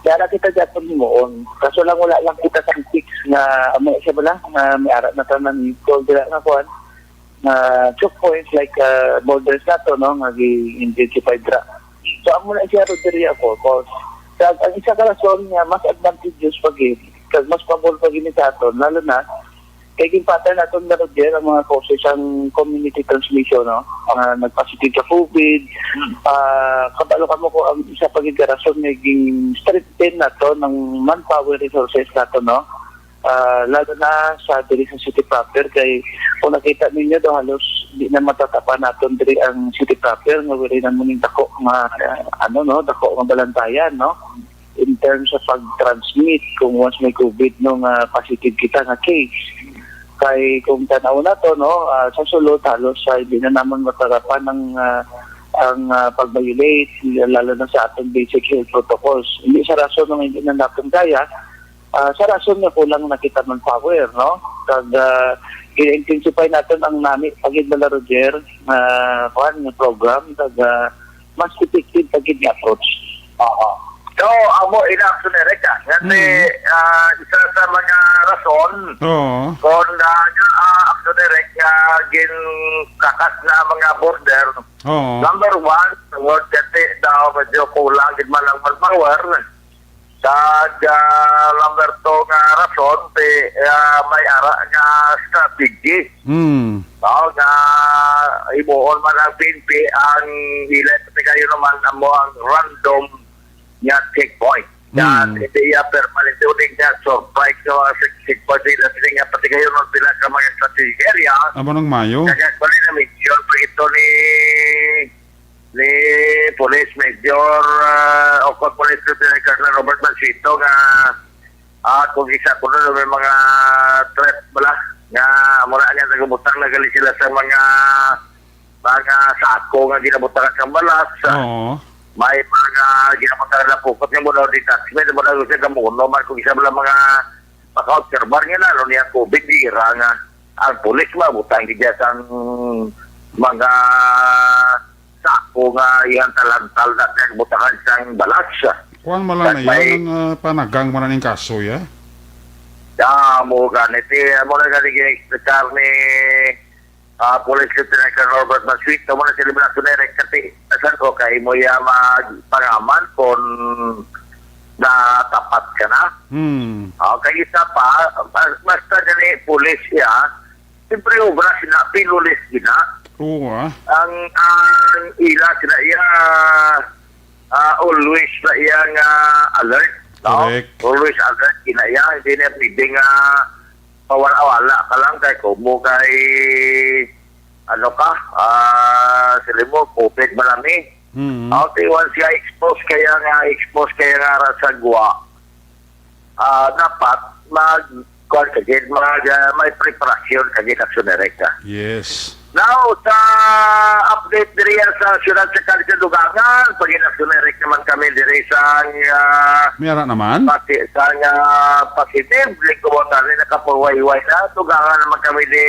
May ara kita gyapon himuon. Kaso lang, wala lang kita sang fix nga amo siya bala, nga may ara na tanan call dira nga kuan, nga choke points like, ah, borders nato, no, nga gi-intensify dira. So, amo na siya, Rodria, focus. Kag ang isa ka rason nga mas advantageous pa gid, kag mas pabor pa gid ni sa aton, lalo na kay ginpatay naton na, Rodria, ang mga causes sang community transmission, no? Mga nagpositive sa COVID. Ah, kabalo kamo ko ang isa pa gid ka rason nga gin-strengthen nato ng manpower resources nato, no? Ah, lalo na sa diri sa city proper, kay kung nakita ninyo do, halos di na matatapan naton diri ang city proper, nga wala na muning dako nga, ah, ano, no, dako nga balantayan, no, in terms of pag-transmit kung once may COVID, no, nga positive kita nga case. Kay kung tanaw nato, no, ah, sa sulod, halos, ah, hindi na naman matarapan ang, ah, ang, ah, pag-violate, lalo na sa atong basic health protocols. Hindi sa rason nga hindi na naton kaya, ah, sa rason nga kulang na kita manpower, no? Kag, ah, i-intensify naton ang nami pa gid bala, Roger, nga, kuwan, nga program, kag, ah, mas effective pa gid nga approach. Oo. So, amo ina, Action Direct, ah. Nga si, Mm. ah, isa sa mga rason Oo. kung, ah, ah, Action Direct nga ginkakas na mga border. Oo. Number one, tungod kasi daw medyo kulang gid man ang manpower. Kag, ah, number two nga rason, ti, ah, may ara nga strategy. Mm. Mao nga himuon man ang P N P ang ila, pati kayo naman amo ang random nga checkpoint. Yan, Mm. hindi ya permanente ulit nga surprise nga mga check-, checkpoint nila. Sila nga pati kayo naman pila ka mga strategic area. Amo nang mayo. Kaya actually na-mention pa ito ni, ni Police Major, ah, o kung Police Lieutenant Colonel Robert Mansito nga, ah, kung isa ko na may mga threat bala nga mura nga nagabutang na gali sila sa mga, mga sako nga ginabutangan sa balas. Oo. May mga ginabutangan na pukot nga mura detachment, mura sa gamuno man kung isa bala mga makaobserbar nga na, ano niya, COVID, di ra nga ang pulis mabutang gid sang mga sako nga iyang talantal na nagbutangan sang balas. Kuwan man lang na yan, ang, ah, panagang man ang kaso, ya? Ya, mo ganit, eh, amo na gani gina-explicar ni, ah, Police Lieutenant Colonel Norbert Masuito, mo na sila mga sunere, kasi asan ko kay mo ya magpangaman kung natapat ka na. Hmm. Ah, kay isa pa, bas-, basta gani pulis ya, siyempre obra sina, pinulis gina. Oo, ah. Ang, ang ila sila iya, ah, always na iya nga alert, no? Correct. Always alert gina iya. Hindi na pwede nga pawala-wala ka lang kay kumo kay, ano ka, ah, sila mo, COVID man lang ni. Mm. Aw, ti, once ka expose kaya nga, expose kaya nga ra sa gwa, ah, dapat mag, kuwan ka gid, mag, ah, may preparasyon ka gid, Action Direct, ah. Yes. Now, sa update diri sa siyudad sa Cadiao, Dugangan, pag Action Direct naman kami diri sa, ah, May ara naman? pati-, sa, ah, positive, lingkod mo tani, nakapawayway na, Dugangan naman kami di,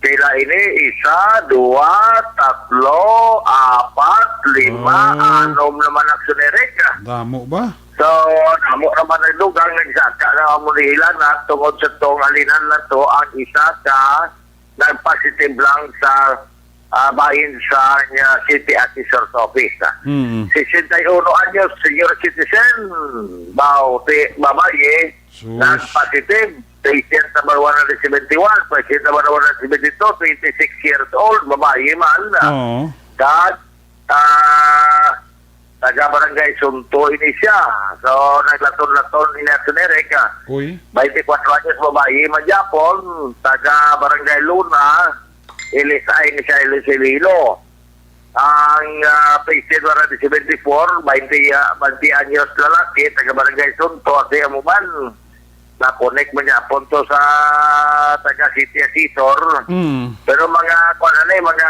pila ini, isa, dua, tatlo, apat, lima, Ah. anom naman, Action Direct, ah. Damo ba? So, damo naman ang lugar, nagsaka na ang mulihilan na tungod sa tong alinan na to, ang isa ka nagpositive lang sa, ah, bahin sa, ah, City Assessor's Office, ah. Mm. Sesenta y uno anyos, senior citizen, bao, ti, babayi, Sus. nagpositive. Patient number one hundred seventy-one, patient number one hundred seventy-two, twenty-six years old, babayi man, ah. Oo. Kag, ah, taga Barangay Sunto ini siya. So, naglaton-laton ini ang generic, ah. Uy. Twenty-four anyos, babayi, magyapon, taga Barangay Luna, L S I ni siya, L S I Iloilo. Ang, ah, patient number seventy-four, twenty, ah, twenty anyos, lalaki, taga Barangay Sunto, ate amo man. na-connect man niya punto sa taga City Assessor. Mm. Pero mga, kuwan na ni, mga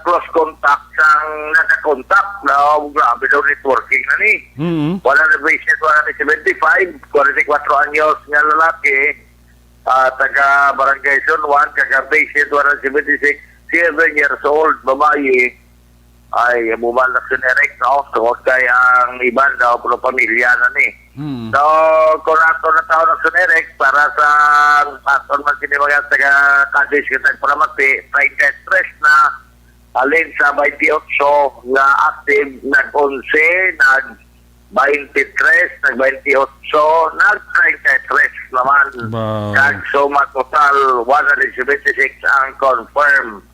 close contact sang naka-contact na, oh, grabe daw networking na ni. Mm. One hundred patient, one hundred seventy-five, forty-four anyos nga lalaki, ah, taga Barangay San Juan, taga patient one hundred seventy-six, seven years old, babayi. Ay, amo man, Action Eric, no? Tungod kay ang iban daw, puro pamilya na ni. Hmm. So, kung ato na taon, Action Eric, para sa aton man sini mga taga Cadiz, kita paramati, treinta y tres na, alin sa twenty-eight nga active, nag-onse, nag-twenty-three, nag-twenty-eight, nag-treinta y tres naman. Ba- Kag suma total, one hundred seventy-six ang confirmed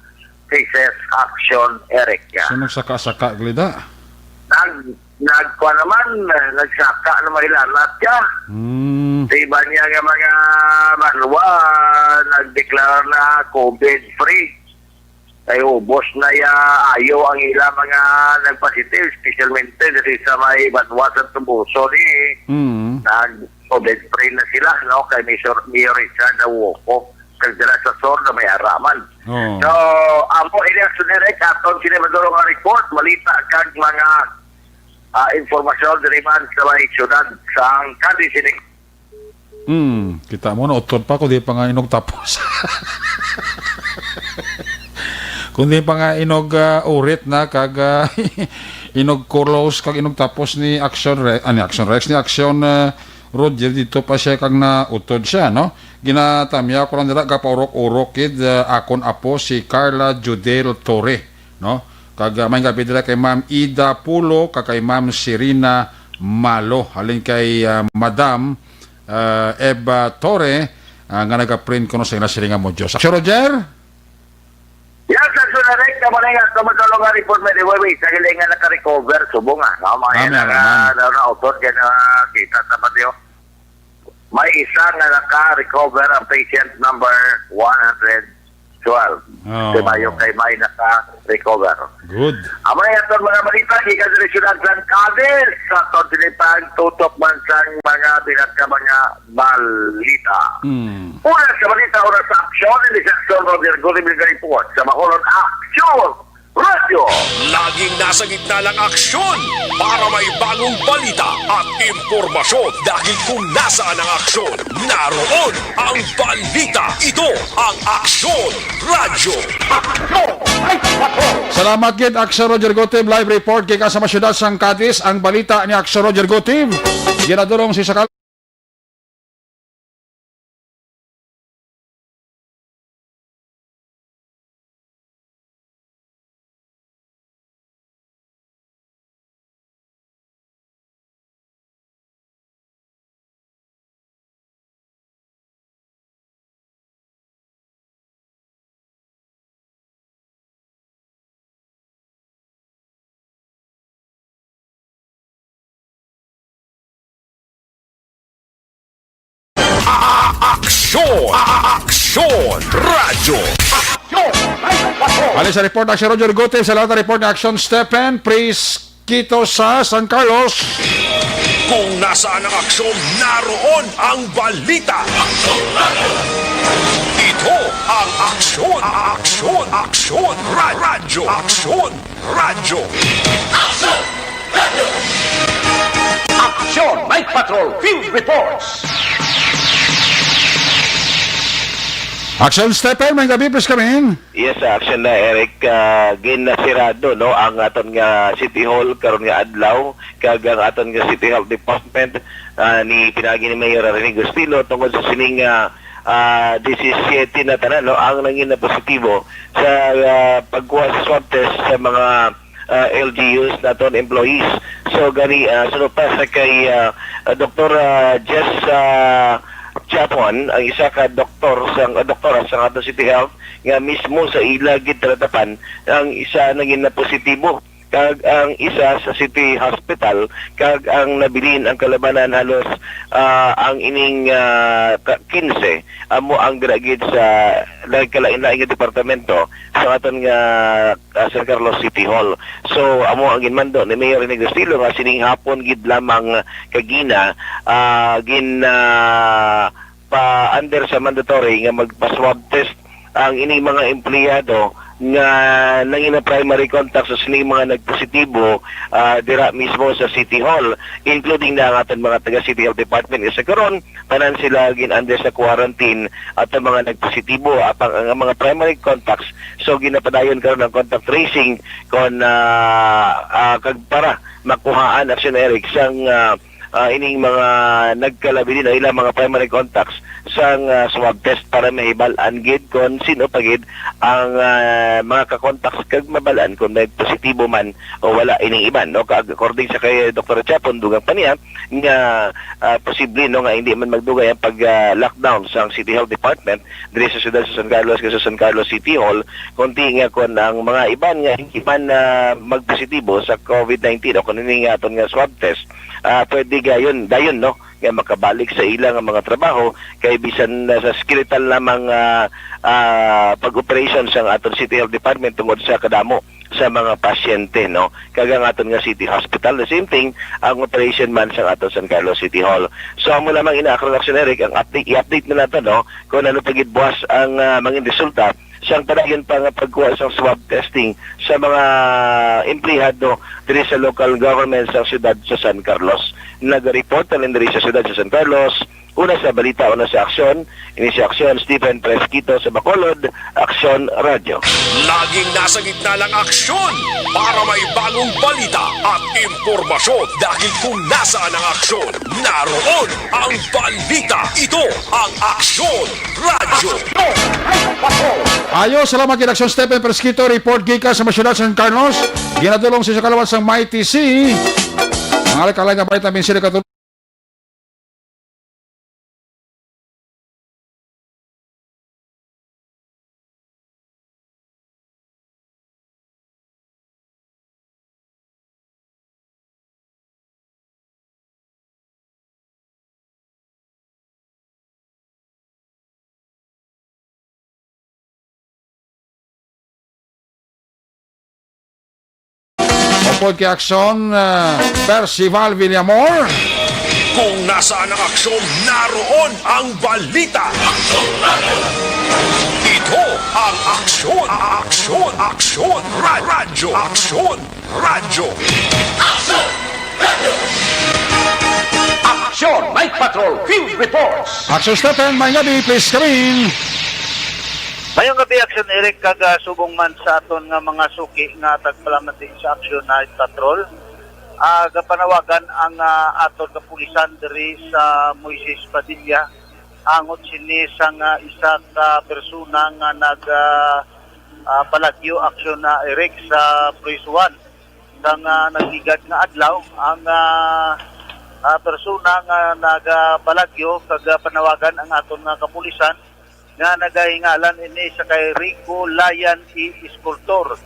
cases, Action Eric, ya. So, nagsaka-saka, Glida? Nag-, nagkuha naman, eh, nagsaka naman ilalat, ya. Hmm. Sa iba niya nga mga banwa, nagdeklara na COVID-free. Kay ubos na ya, ayo ang ila mga nagpositive, especially diri sa may banwa sa Tubuso ni Hmm. nag-COVID-free na sila, no? Kay Mayor, Mayor Richard Awoko, kag dira sa sur na may araman. Oo. So, amo ini ang sinirik aton sini maduro nga report, balita kag mga, ah, impormasyon diri man sa may syudad sang Cadiz ini. Hmm, kita mo, nautod pa kung di pa nga inog tapos. Kung di pa nga inog, ah, urit na, kag, ah, inog kulos, kag inog tapos ni Action Re-, ah, ni Action Rex, ni Action, ah, Roger, dito pa siya kag nautod siya, no? Ginatamya ko lang dira, gapaurok-urok kid, ah, akon apo si Carla Judel Torre, no? Kag, ah, may gabi dira kay Ma'am Ida Pulo, kag kay Ma'am Serena Malo. Halin kay, ah, Madam, ah, Eva Torre, ah, nga nagaprint kuno sa ila sini nga modules. Action, Roger? Yes, Action Eric, kamo na nga, sa madulong nga report, may liway, sa galing nga naka-recover, subong nga, no? Mga Amen, yan, amen. Ah, na, na, upod, yan, ah, kita sa patio. May isa nga naka-recover ang patient number one hundred twelve. Oh. Kay Mayo kay may naka-recover. Good. Amo na yaton mga balita, gikan sa siyudad sang Cadiz, sa aton sinipag, tutok man sang mga pinaka mga balita. Hmm. Una sa balita, una sa aksyon, ini si Aksyon Roger Gulibig report sa Bacolod Aksyon Radyo. Laging nasa gitna ng aksyon para may bagong balita at impormasyon. Dahil kung nasaan ang aksyon, naroon ang balita. Ito ang Aksyon Radyo. Salamat gid, Aksyon Roger Gutib. Live report gikan sa mga siyudad sang Cadiz. Ang balita ni Aksyon Roger Gutib. Ginadulong si Sakal. Aksyon! Aksyon! Radyo! Aksyon! Alis sa report, Aksyon Roger Gutib. Sa lahat ng report ni Aksyon Stephen, Pris Quito sa San Carlos. Kung nasaan ang aksyon, naroon ang balita. Ito ang Aksyon, Aksyon, Aksyon, Ra-, Radyo, Aksyon, Radyo. Aksyon! Night Patrol Field Reports! Aksyon Stephen, may gabi, please come in. Yes, sa aksyon na, Eric, ah, ginasirado, no, ang aton nga City Hall karon nga adlaw, kag ang aton nga City Health Department, ah, ni pinaagi ni Mayor Rene Gustilo tungod sa sining, ah, ah, disisiyete na tanan, no, ang nangin na positibo sa, ah, pagkuha sa swab test sa mga, ah, L G Us naton employees. So gani, ah, suno pa sa kay, ah, ah, Doktor, ah, Jess, ah, Chapuan, ang isa ka doktor sang, ah, doktora sa aton City Health, nga mismo sa ila gid talatapan ang isa nangin na positibo. kag ang isa sa City Hospital, kag ang nabilin ang kalabanan halos, ah, ang ining, ah, ka-, quince amo ang dira gid sa nagkalain-lain nga departamento sa aton nga, ah, San Carlos City Hall. So, amo ang ginmando ni Mayor Rene Gastilo nga sining hapon gid lamang kagina, ah, gin, ah, pa under sa mandatory nga magpa-swab test ang ining mga empleyado nga nangina primary contact sa sining mga nagpositibo, ah, dira mismo sa City Hall, including na ang aton mga taga City Health Department. Sa karon, tanan sila gin under sa quarantine at ang mga nagpositibo, apang ang mga primary contacts, so ginapadayon karon ang contact tracing kon, ah, ah, kag para makuhaan, Action Eric, sang, ah, ah, ining mga nagkalabilin o ilang mga primary contacts sang, ah, swab test para mahibal-an gid kon sino pa gid ang, ah, mga ka-contacts kag mabal-an kon may positibo man o wala ining iban, no? Kag according sa kay Doktor Chapon, dugang pa niya nga, ah, posible, no, nga hindi man magdugay ang pag, ah, lockdown sang City Health Department diri sa siyudad sa San Carlos kag sa San Carlos City Hall, kundi nga kon ang mga iban nga hindi man, ah, magpositibo sa covid nineteen o kon ini nga aton nga swab test, ah, pwede gayon, dayon, no, nga makabalik sa ila nga mga trabaho, kay bisan na sa skeletal lamang, ah, ah, pag-operation sang aton City Health Department tungod sa kadamo sa mga pasyente, no, kag ang aton nga City Hospital, the same thing ang operation man sang aton San Carlos City Hall. So, amo lamang ina, Action Eric, ang update, i-update na nato, no, kung ano pa gid buwas ang, ah, mangin resulta sang padayon pa nga pagkuha sang swab testing sa mga empleyado diri sa local government sa siyudad sa San Carlos. Nag-report halin diri sa siyudad sa San Carlos, una sa balita, una sa aksyon, ini si Aksyon Stephen Fresquito sa Bacolod, Aksyon Radyo. Laging nasa gitna ng aksyon para may bagong balita at impormasyon, dahil kung nasaan ang aksyon, naroon ang balita. Ito ang Aksyon Radyo. Ayo, salamat kay Aksyon Stephen Fresquito, report gikan sa mga siyudad sa San Carlos. Ginadulong sa kalawat sang Mighty C. Mga alkalay nga balita, minsan katulad Upod kay Aksyon, ah, Percival Villamor. Kung nasaan ang aksyon, naroon ang balita. Ito ang Aksyon, Aksyon, Aksyon, Ra-, Radyo, Aksyon, Radyo. Aksyon Night Patrol Field Reports. Aksyon Stephen, may gabi, please come in. Mayong gabi, Aksyon Eric, kag, ah, subong man sa aton nga mga suki nga tagpalamati sa Aksyon Night Patrol. Ah, gapanawagan ang, ah, aton kapulisan diri sa Moises Padilla, angot sini sang, ah, isa ka persona nga nag, ah, ah, palagyo, Aksyon na Eric, sa Press One. Sang, ah, nagligad nga adlaw, ang, ah, ah, persona nga nagapalagyo kag, ah, panawagan ang aton nga kapulisan nga nagahingalan ini sa kay Rico Layan E. Escultor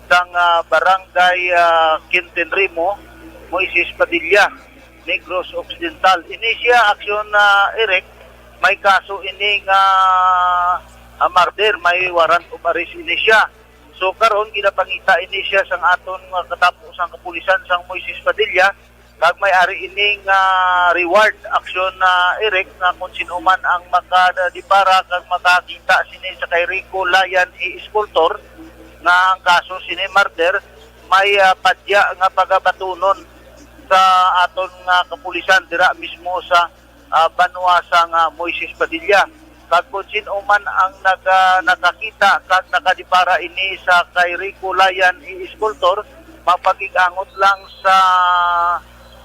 sang, ah, Barangay, ah, Quintin Rimo, Moises Padilla, Negros Occidental. Ini siya, Aksyon, ah, Eric, may kaso ini nga, ah, murder, may warrant of arrest ini siya. So, karon ginapangita ini siya sang aton nga katapo sang kapulisan sang Moises Padilla, kag may ari ini nga reward, Aksyon, ah, Eric, nga kung sino man ang makadibara kag makakita sini sa kay Rico Layan E. Escultor nga ang kaso sini murder, may, ah, padya nga pagabatunon sa aton nga kapulisan dira mismo sa, ah, banwa sang, ah, Moises Padilla. Kag kung sino man ang naga-, nakakita kag nakadibara ini sa kay Rico Layan E. Escultor, mapakig-angot lang sa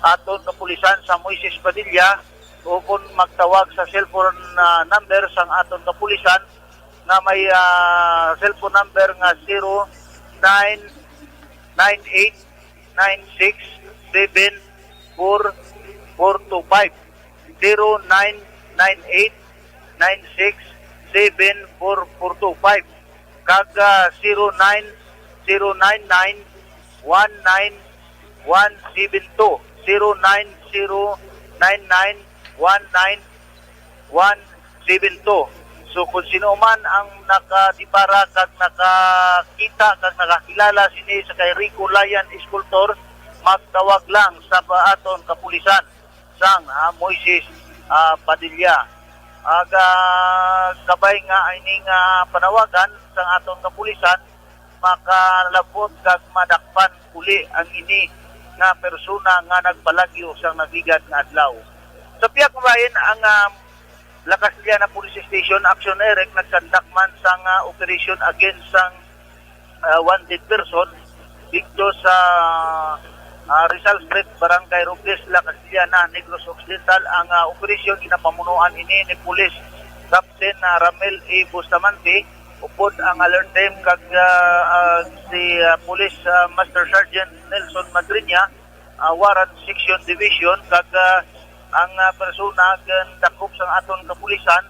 aton kapulisan sa Moises Padilla, o kung magtawag sa cellphone, ah, number sang aton kapulisan nga may, ah, cellphone number nga zero nine nine eight nine six seven four four two five. Zero nine nine eight nine six seven four four two five kag, ah, zero nine zero nine nine one nine one seven two, zero nine zero nine nine one nine one seven two. So, kung sino man ang nakadibara kag nakakita kag nakakilala sini sa kay Rico Layan Escultor, magtawag lang sa pa-, aton kapulisan sang, ah, Moises, ah, Padilla. Aga kabay nga ining, ah, panawagan sang aton kapulisan, makalabot kag madakpan uli ang ini nga persona nga nagpalagyo sang nagligad nga adlaw. Sa pihak bahin, ang, ah, La Castellana Police Station, Action Eric, nagkandak man sang, ah, operation against sang, ah, wanted person dito sa, ah, Rizal Street, Barangay Robles, La Castellana, Negros Occidental. Ang, ah, operasyon ginapamunuan ini ni Police Captain, ah, Ramel A. Bustamante, upod ang alert team kag, ah, ah, si, ah, Police, ah, Master Sergeant Nelson Madriña, ah, Warrant Section Division, kag, ah, ang, ah, persona gandakop sang aton kapulisan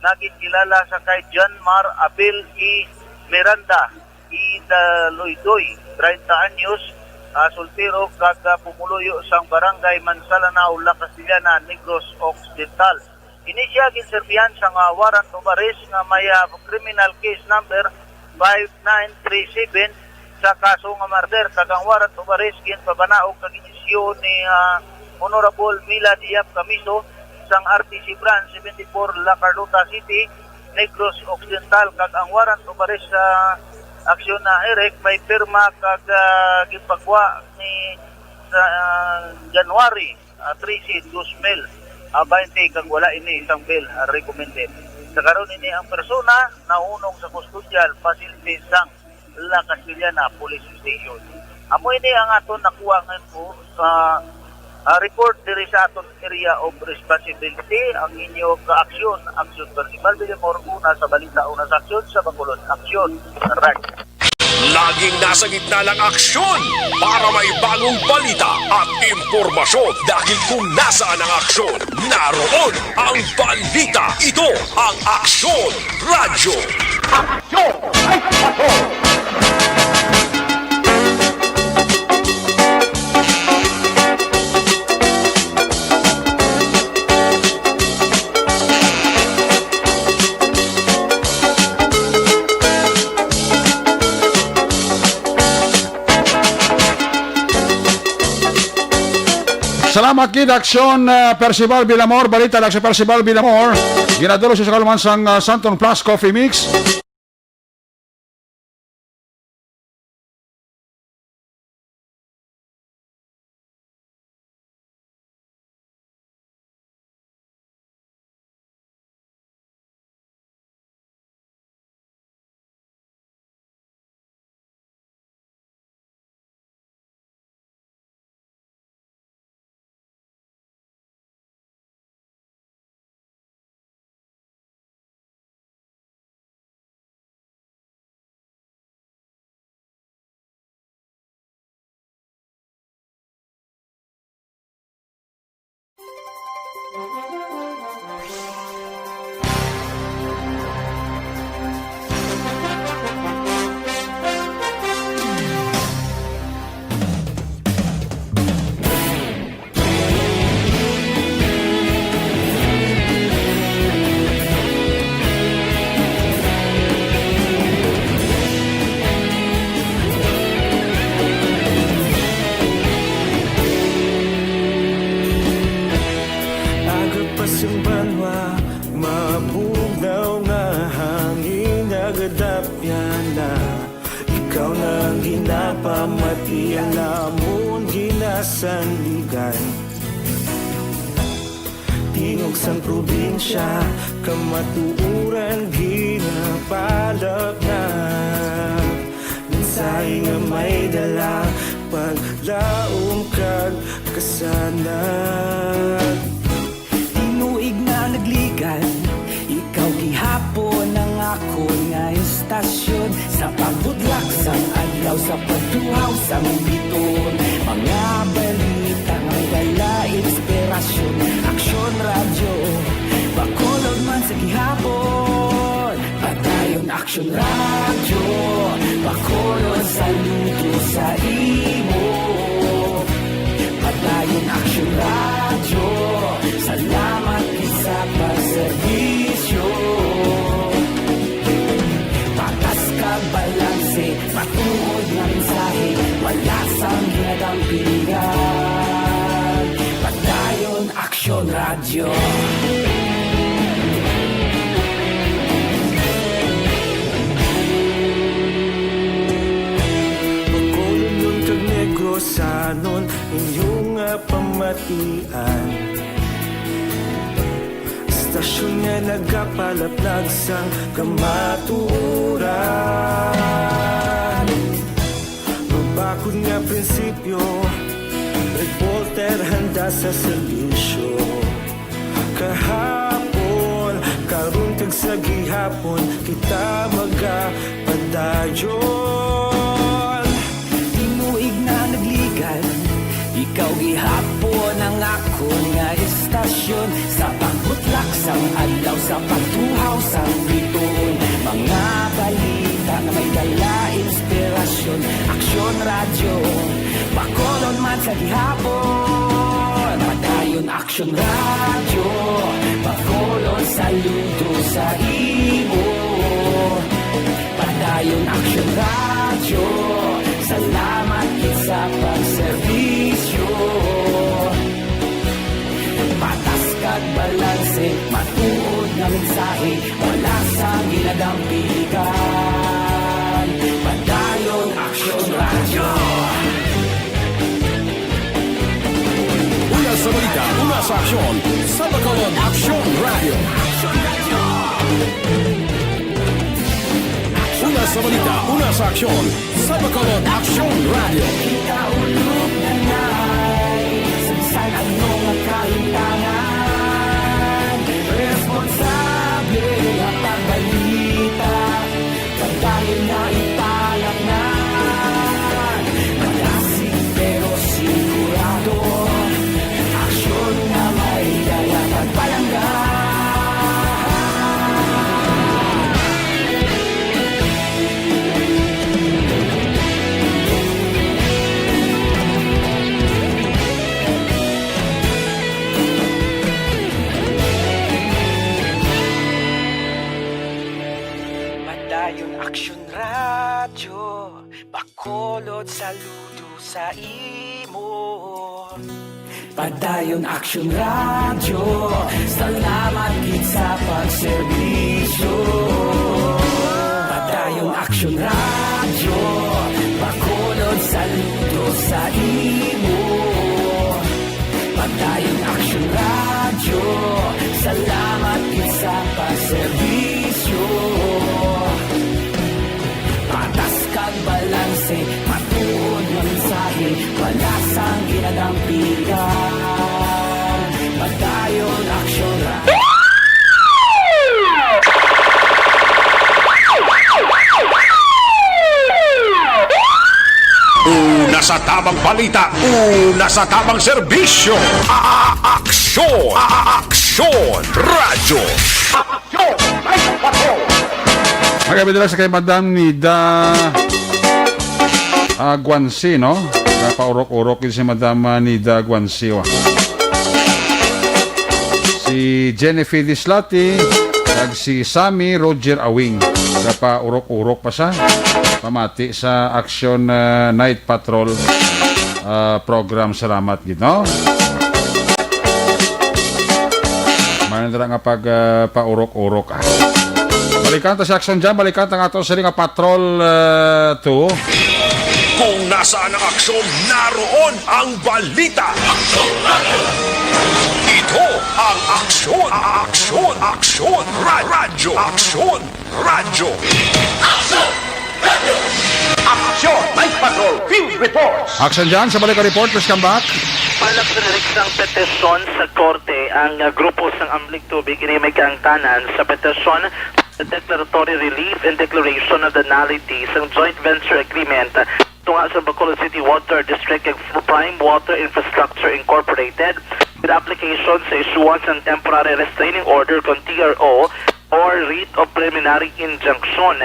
nga ginkilala sa kay John Mar Abel E. Miranda, E. Daloydoy, treinta anyos, ah, soltero kag, ah, pumuluyo sang Barangay Mansalanao, La Castellana, Negros Occidental. Ini sia ginserbihan sang, ah, warrant of arrest nga may, ah, criminal case number five nine three seven sa kaso nga murder, kag ang warrant of arrest ginpabanaog kag inisyu ni, ah, Honorable Mila Diab Camiso sang R T C Branch seventy-four, La Carlota City, Negros Occidental, kag ang warrant of arrest sa aksyon na Eric may pirma kag, ah, ginpagwa ni sa, ah, January, ah, trese, dos mil, ah, baynte, kag wala ini sang bail, ah, recommended. Sa karon, ini ang persona nahunong sa kustodial facility sang La Castellana Police Station. Amo ini ang aton nakuha nga info sa, ah, report diri sa aton area of responsibility. Ang inyo kaaksyon, Aksyon Percival Villamor, una sa balita, una sa aksyon, sa Bacolod Aksyon. Right. Laging nasa gitna ng aksyon para may bagong balita at impormasyon. Dahil kung nasaan ang aksyon, naroon ang balita. Ito ang Aksyon Radyo. Aksyon! Ay, aksyon! Salamat gid, Aksyon, ah, Percival Villamor. Balita lang si Percival Villamor. Ginadul-ong sa kaluman sang, ah, Santon Plus Coffee Mix. Aga pa sing banwa, mabugnaw nga hangin, nagadapyan na. Ikaw na ang ginapamati, ang amon ginasandigan. Tingog sang probinsya, kamatuoran ginapalapnap. Mensahe nga may dala, paglaom kag kasanag. Tinuig na nagligad, ikaw gihapon ang akon nga istasyon. Sa pagbudlak sang adlaw, sa pagtuhaw sang biton, mga balita nga may dala inspirasyon. Aksyon Radyo, Bacolod man sa gihapon. Padayon, Aksyon Radyo, Bacolod, saludo sa imo. Padayon Aksyon Radyo, salamat gid sa pagserbisyo. Patas kag balanse, matuod nga mensahe, wala sang ginadampingan. Padayon Aksyon Radyo. Bacolodnon kag Negrosanon, inyo nga pamatian. Istasyon nga nagapalaplag sang kamatuoran. Mabakod nga prinsipyo, reporter handa sa serbisyo. Kahapon, karon kag sa gihapon, kita magapadayon. Tinuig na nagligan, ikaw gihapon ang akon nga istasyon. Sa pagbutlak sang adlaw, sa pagtuhaw sang bituon, mga balita nga may dala inspirasyon. Aksyon Radyo, Bacolod man sa gihapon. Padayon Aksyon Radyo, Bacolod, saludo sa imo. Padayon Aksyon Radyo, salamat gid sa pagserbisyo. Patas kag balanse, matuod nga mensahe, wala sang ginadampigan. Padayon Aksyon Radyo. Una sa balita, una sa aksyon, sa Bacolod Aksyon Radyo. Una sa balita, una sa aksyon, sa Bacolod Aksyon Radyo. Kita ulog na nai, sa bisan ano nga kalimtangan, responsable nga pagbalita, pagdahil nga ipalaknan, malasig pero sigurado, aksyon nga may dala pagpalangga. Padayon Aksyon Radyo, Bacolod, saludo sa imo. Padayon Aksyon Radyo, salamat gid sa pagserbisyo. Padayon Aksyon Radyo, Bacolod, saludo sa imo. Padayon Aksyon Radyo, salamat gid sa pagserbisyo. Patas kag balanse, matuod nga mensahe, wala sang ginadampigan. Padayon Aksyon Radyo. Una sa tamang balita, una sa tamang serbisyo. A-, a-, aksyon, a-, aksyon, radyo. Aksyon, ay, aksyon. Magabi dira sa kay Madam Nida, ah, Guanci, no? Napaurok-urok yun si Madam, ah, Nida Guanci, oh. Si Jennifer Dislati, kag si Sammy Roger Awing. Napaurok-urok pa sa pamati sa Aksyon, ah, Night Patrol, ah, program. Salamat gid, no? May na nga pag, ah, paurok-urok, ah. Balikan ta si Aksyon dyan. Balikan ta nga ato sila nga Patrol, ah, two. Kung nasaan ang aksyon, naroon ang balita. Ito ang Aksyon, Aksyon, Aksyon, Ra-, Radyo, Aksyon, Radyo. Aksyon! Aksyon! Night Patrol Field Reports! Aksyon dyan sa balik ang report, please come back. Palabas na rin sang petisyon sa korte ang, ah, grupo sang Amlig Tubig, ini may kaangtanan sa petisyon sa declaratory relief and declaration of the nullity sang joint venture agreement tunga sa Bacolod City Water District kag Prime Water Infrastructure Incorporated, with application sa issuance ng temporary restraining order kon T R O or writ of preliminary injunction.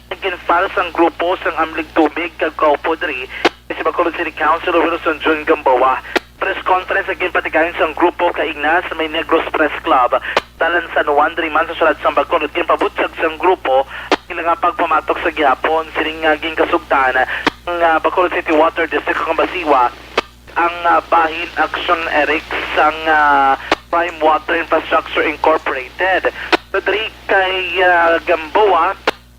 Nag-file sang grupo sang Amlig Tubig kag Kaupo diri si Bacolod City Councilor Wilson Jun Gamboa. Press conference ang ginpatigayon sang grupo kaina sa may Negros Press Club, Dalan San Juan, diri man sa siyudad sang Bacolod. Ginpabutyag sang grupo ang ila nga pagpamatok sa gihapon. Sining nga ginkasugtan ang, ah, Bacolod City Water District kag Basiwa ang, ah, bahin Action Eric sang, ah, Prime Water Infrastructure Incorporated. So, diri kay, ah, Gamboa,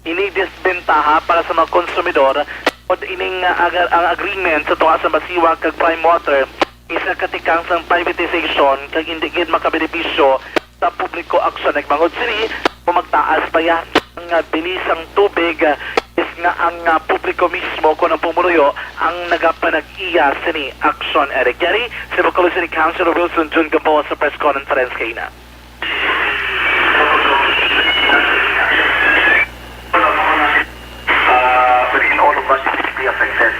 ini disbentaha para sa mga konsumidor, tungod ining, ah, aga-, ang agreement sa tunga sa Basiwa kag Prime Water, isa ka tikang sang privatization kag indi gid makabenepisyo sa publiko. Action Eric, bangod sini, kung magtaas pa ya ang, ah, bili sang tubig, ah, is nga ang, ah, publiko mismo, kung ang pumuluyo, ang nagapanag-iya sini. Action Eric. Yari si Bacolod City Councilor Wilson Jun Gamboa sa press conference kaina. Uh, wherein all of us will be affected.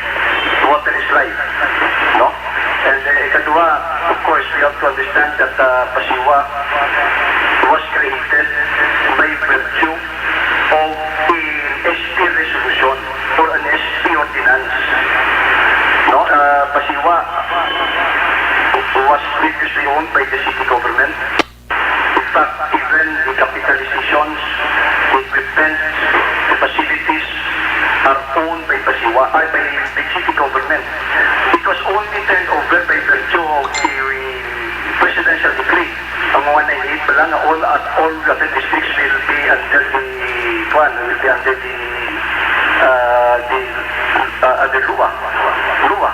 Water is life, no? And, uh, ikaduha, of course, we have to understand that, uh, Basiwa was created by virtue of an S P resolution or an S P ordinance. No? Uh, Basiwa was previously owned by the city government. In fact, even the capitalizations, the equipment, the facilities are owned by Basiwa, ay, by the city government. It was only turned over by virtue of the presidential decree. Ang mga ninety-eight pa lang, all, all other districts will be under the, kuwan, will be under the, uh, the, uh, under LUA. LUA.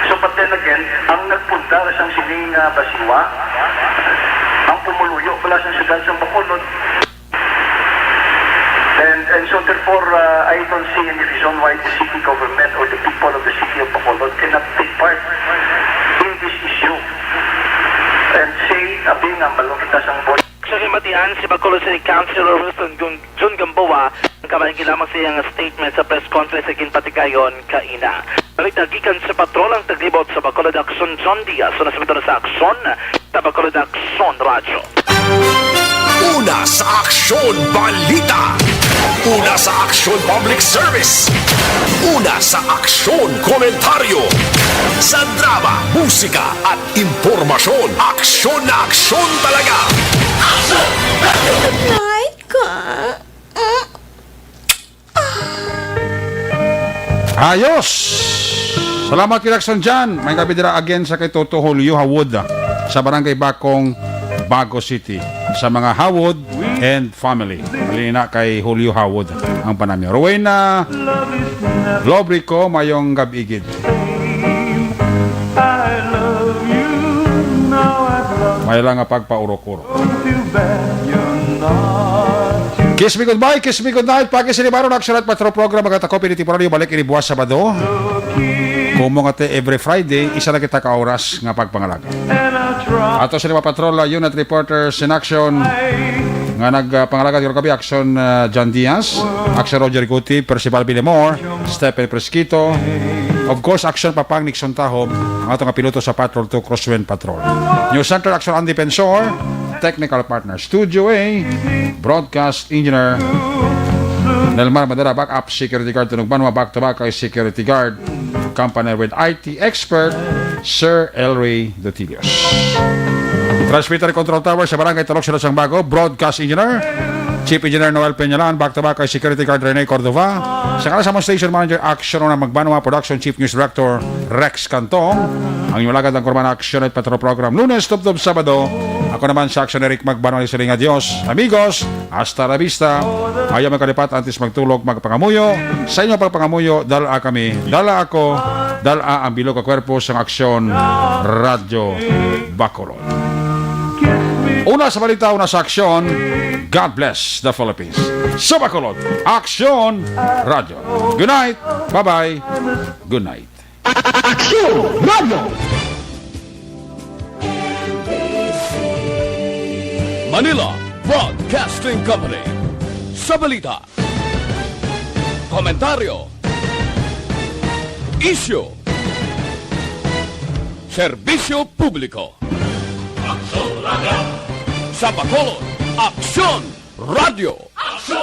So, but then again, ang nagpundar sang sining, uh, Basiwa, ang pumuluyo pala sa siyudad sa Bacolod. And, and so therefore, uh, I don't see any reason why the city government or the people of the city of Bacolod cannot take part in this issue and say, "Abi nga, balo kita sang board." Sa ginbatian si Bacolod City Councilor Wilson Gun-, Jun Gamboa, ang kabahin lamang sa iyang statement sa press conference sa ginpatigayon kaina. Balita gikan sa patrol ang taglibot sa Bacolod Aksyon, John Diaz, una sa Bacolod Aksyon, sa Bacolod Aksyon Radyo. Una sa Aksyon Balita. Una sa Aksyon Public Service. Una sa Aksyon Komentaryo. Sa drama, musika at impormasyon, aksyon na aksyon talaga. Night ka. Ayos! Salamat kay Lacson Jan. May gabi dira again sa kay Toto Julio Hawod, ah, sa Barangay Bakong, Bago City. Sa mga Hawod and family. Halina kay Julio Hawod ang panamyo. Rowena Lobrico, mayong gab-i gid. May lang nga pagpaurok-urok. Kiss me goodbye, kiss me goodnight. Pagi sini baron, Action at Patrol Program, magkatakob ini temporaryo, balik ini buwas Sabado. Kung mo nga te every Friday, isa na kita ka oras nga pagpangalaga. Ato sa lima patrol, uh, unit reporters in action nga nagpangalaga, uh, kagabi, Action, uh, John Diaz, Action Roger Guti, Percival Villamor, Stephen Fresquito, of course, Action Papang Nixon Tahob, ang ato nga piloto sa Patrol two Crosswind Patrol. News Center, Action Andy Pensor, technical partner, Studio A, broadcast engineer, Nelmar Madera, backup security guard, Tunog Banwa, back to back kay security guard, company with I T expert, Sir Elry Dutilios. Transmitter Control Tower sa Barangay Talok, Sila sang Bago, broadcast engineer, Chief Engineer Noel Peñalan, back to back kay security guard Rene Cordova. Sa ngalan sa among station manager, Action Una Magbanwa, production chief, news director Rex Cantong. Ang inyong lagad ang kurban Action at Patrol Program, Lunes tubtob Sabado. Ako naman sa Action, Eric Magbanwa, ni siling, "Adios, amigos. Hasta la vista." Ayaw magkalipat, antes magtulog, magpangamuyo. Sa inyo pagpangamuyo, dala kami, dala ako, dala ang bilog ka kwerpo sang Aksyon Radyo Bacolod. Una sa balita, una sa aksyon, God bless the Philippines. Sa Bacolod, Aksyon Radyo. Good night. Bye-bye. Good night. Aksyon Radyo. Manila Broadcasting Company. Sa balita, komentaryo, isyu, serbisyo publiko. Aksyon Radyo. Sa Bacolod, Aksyon Radyo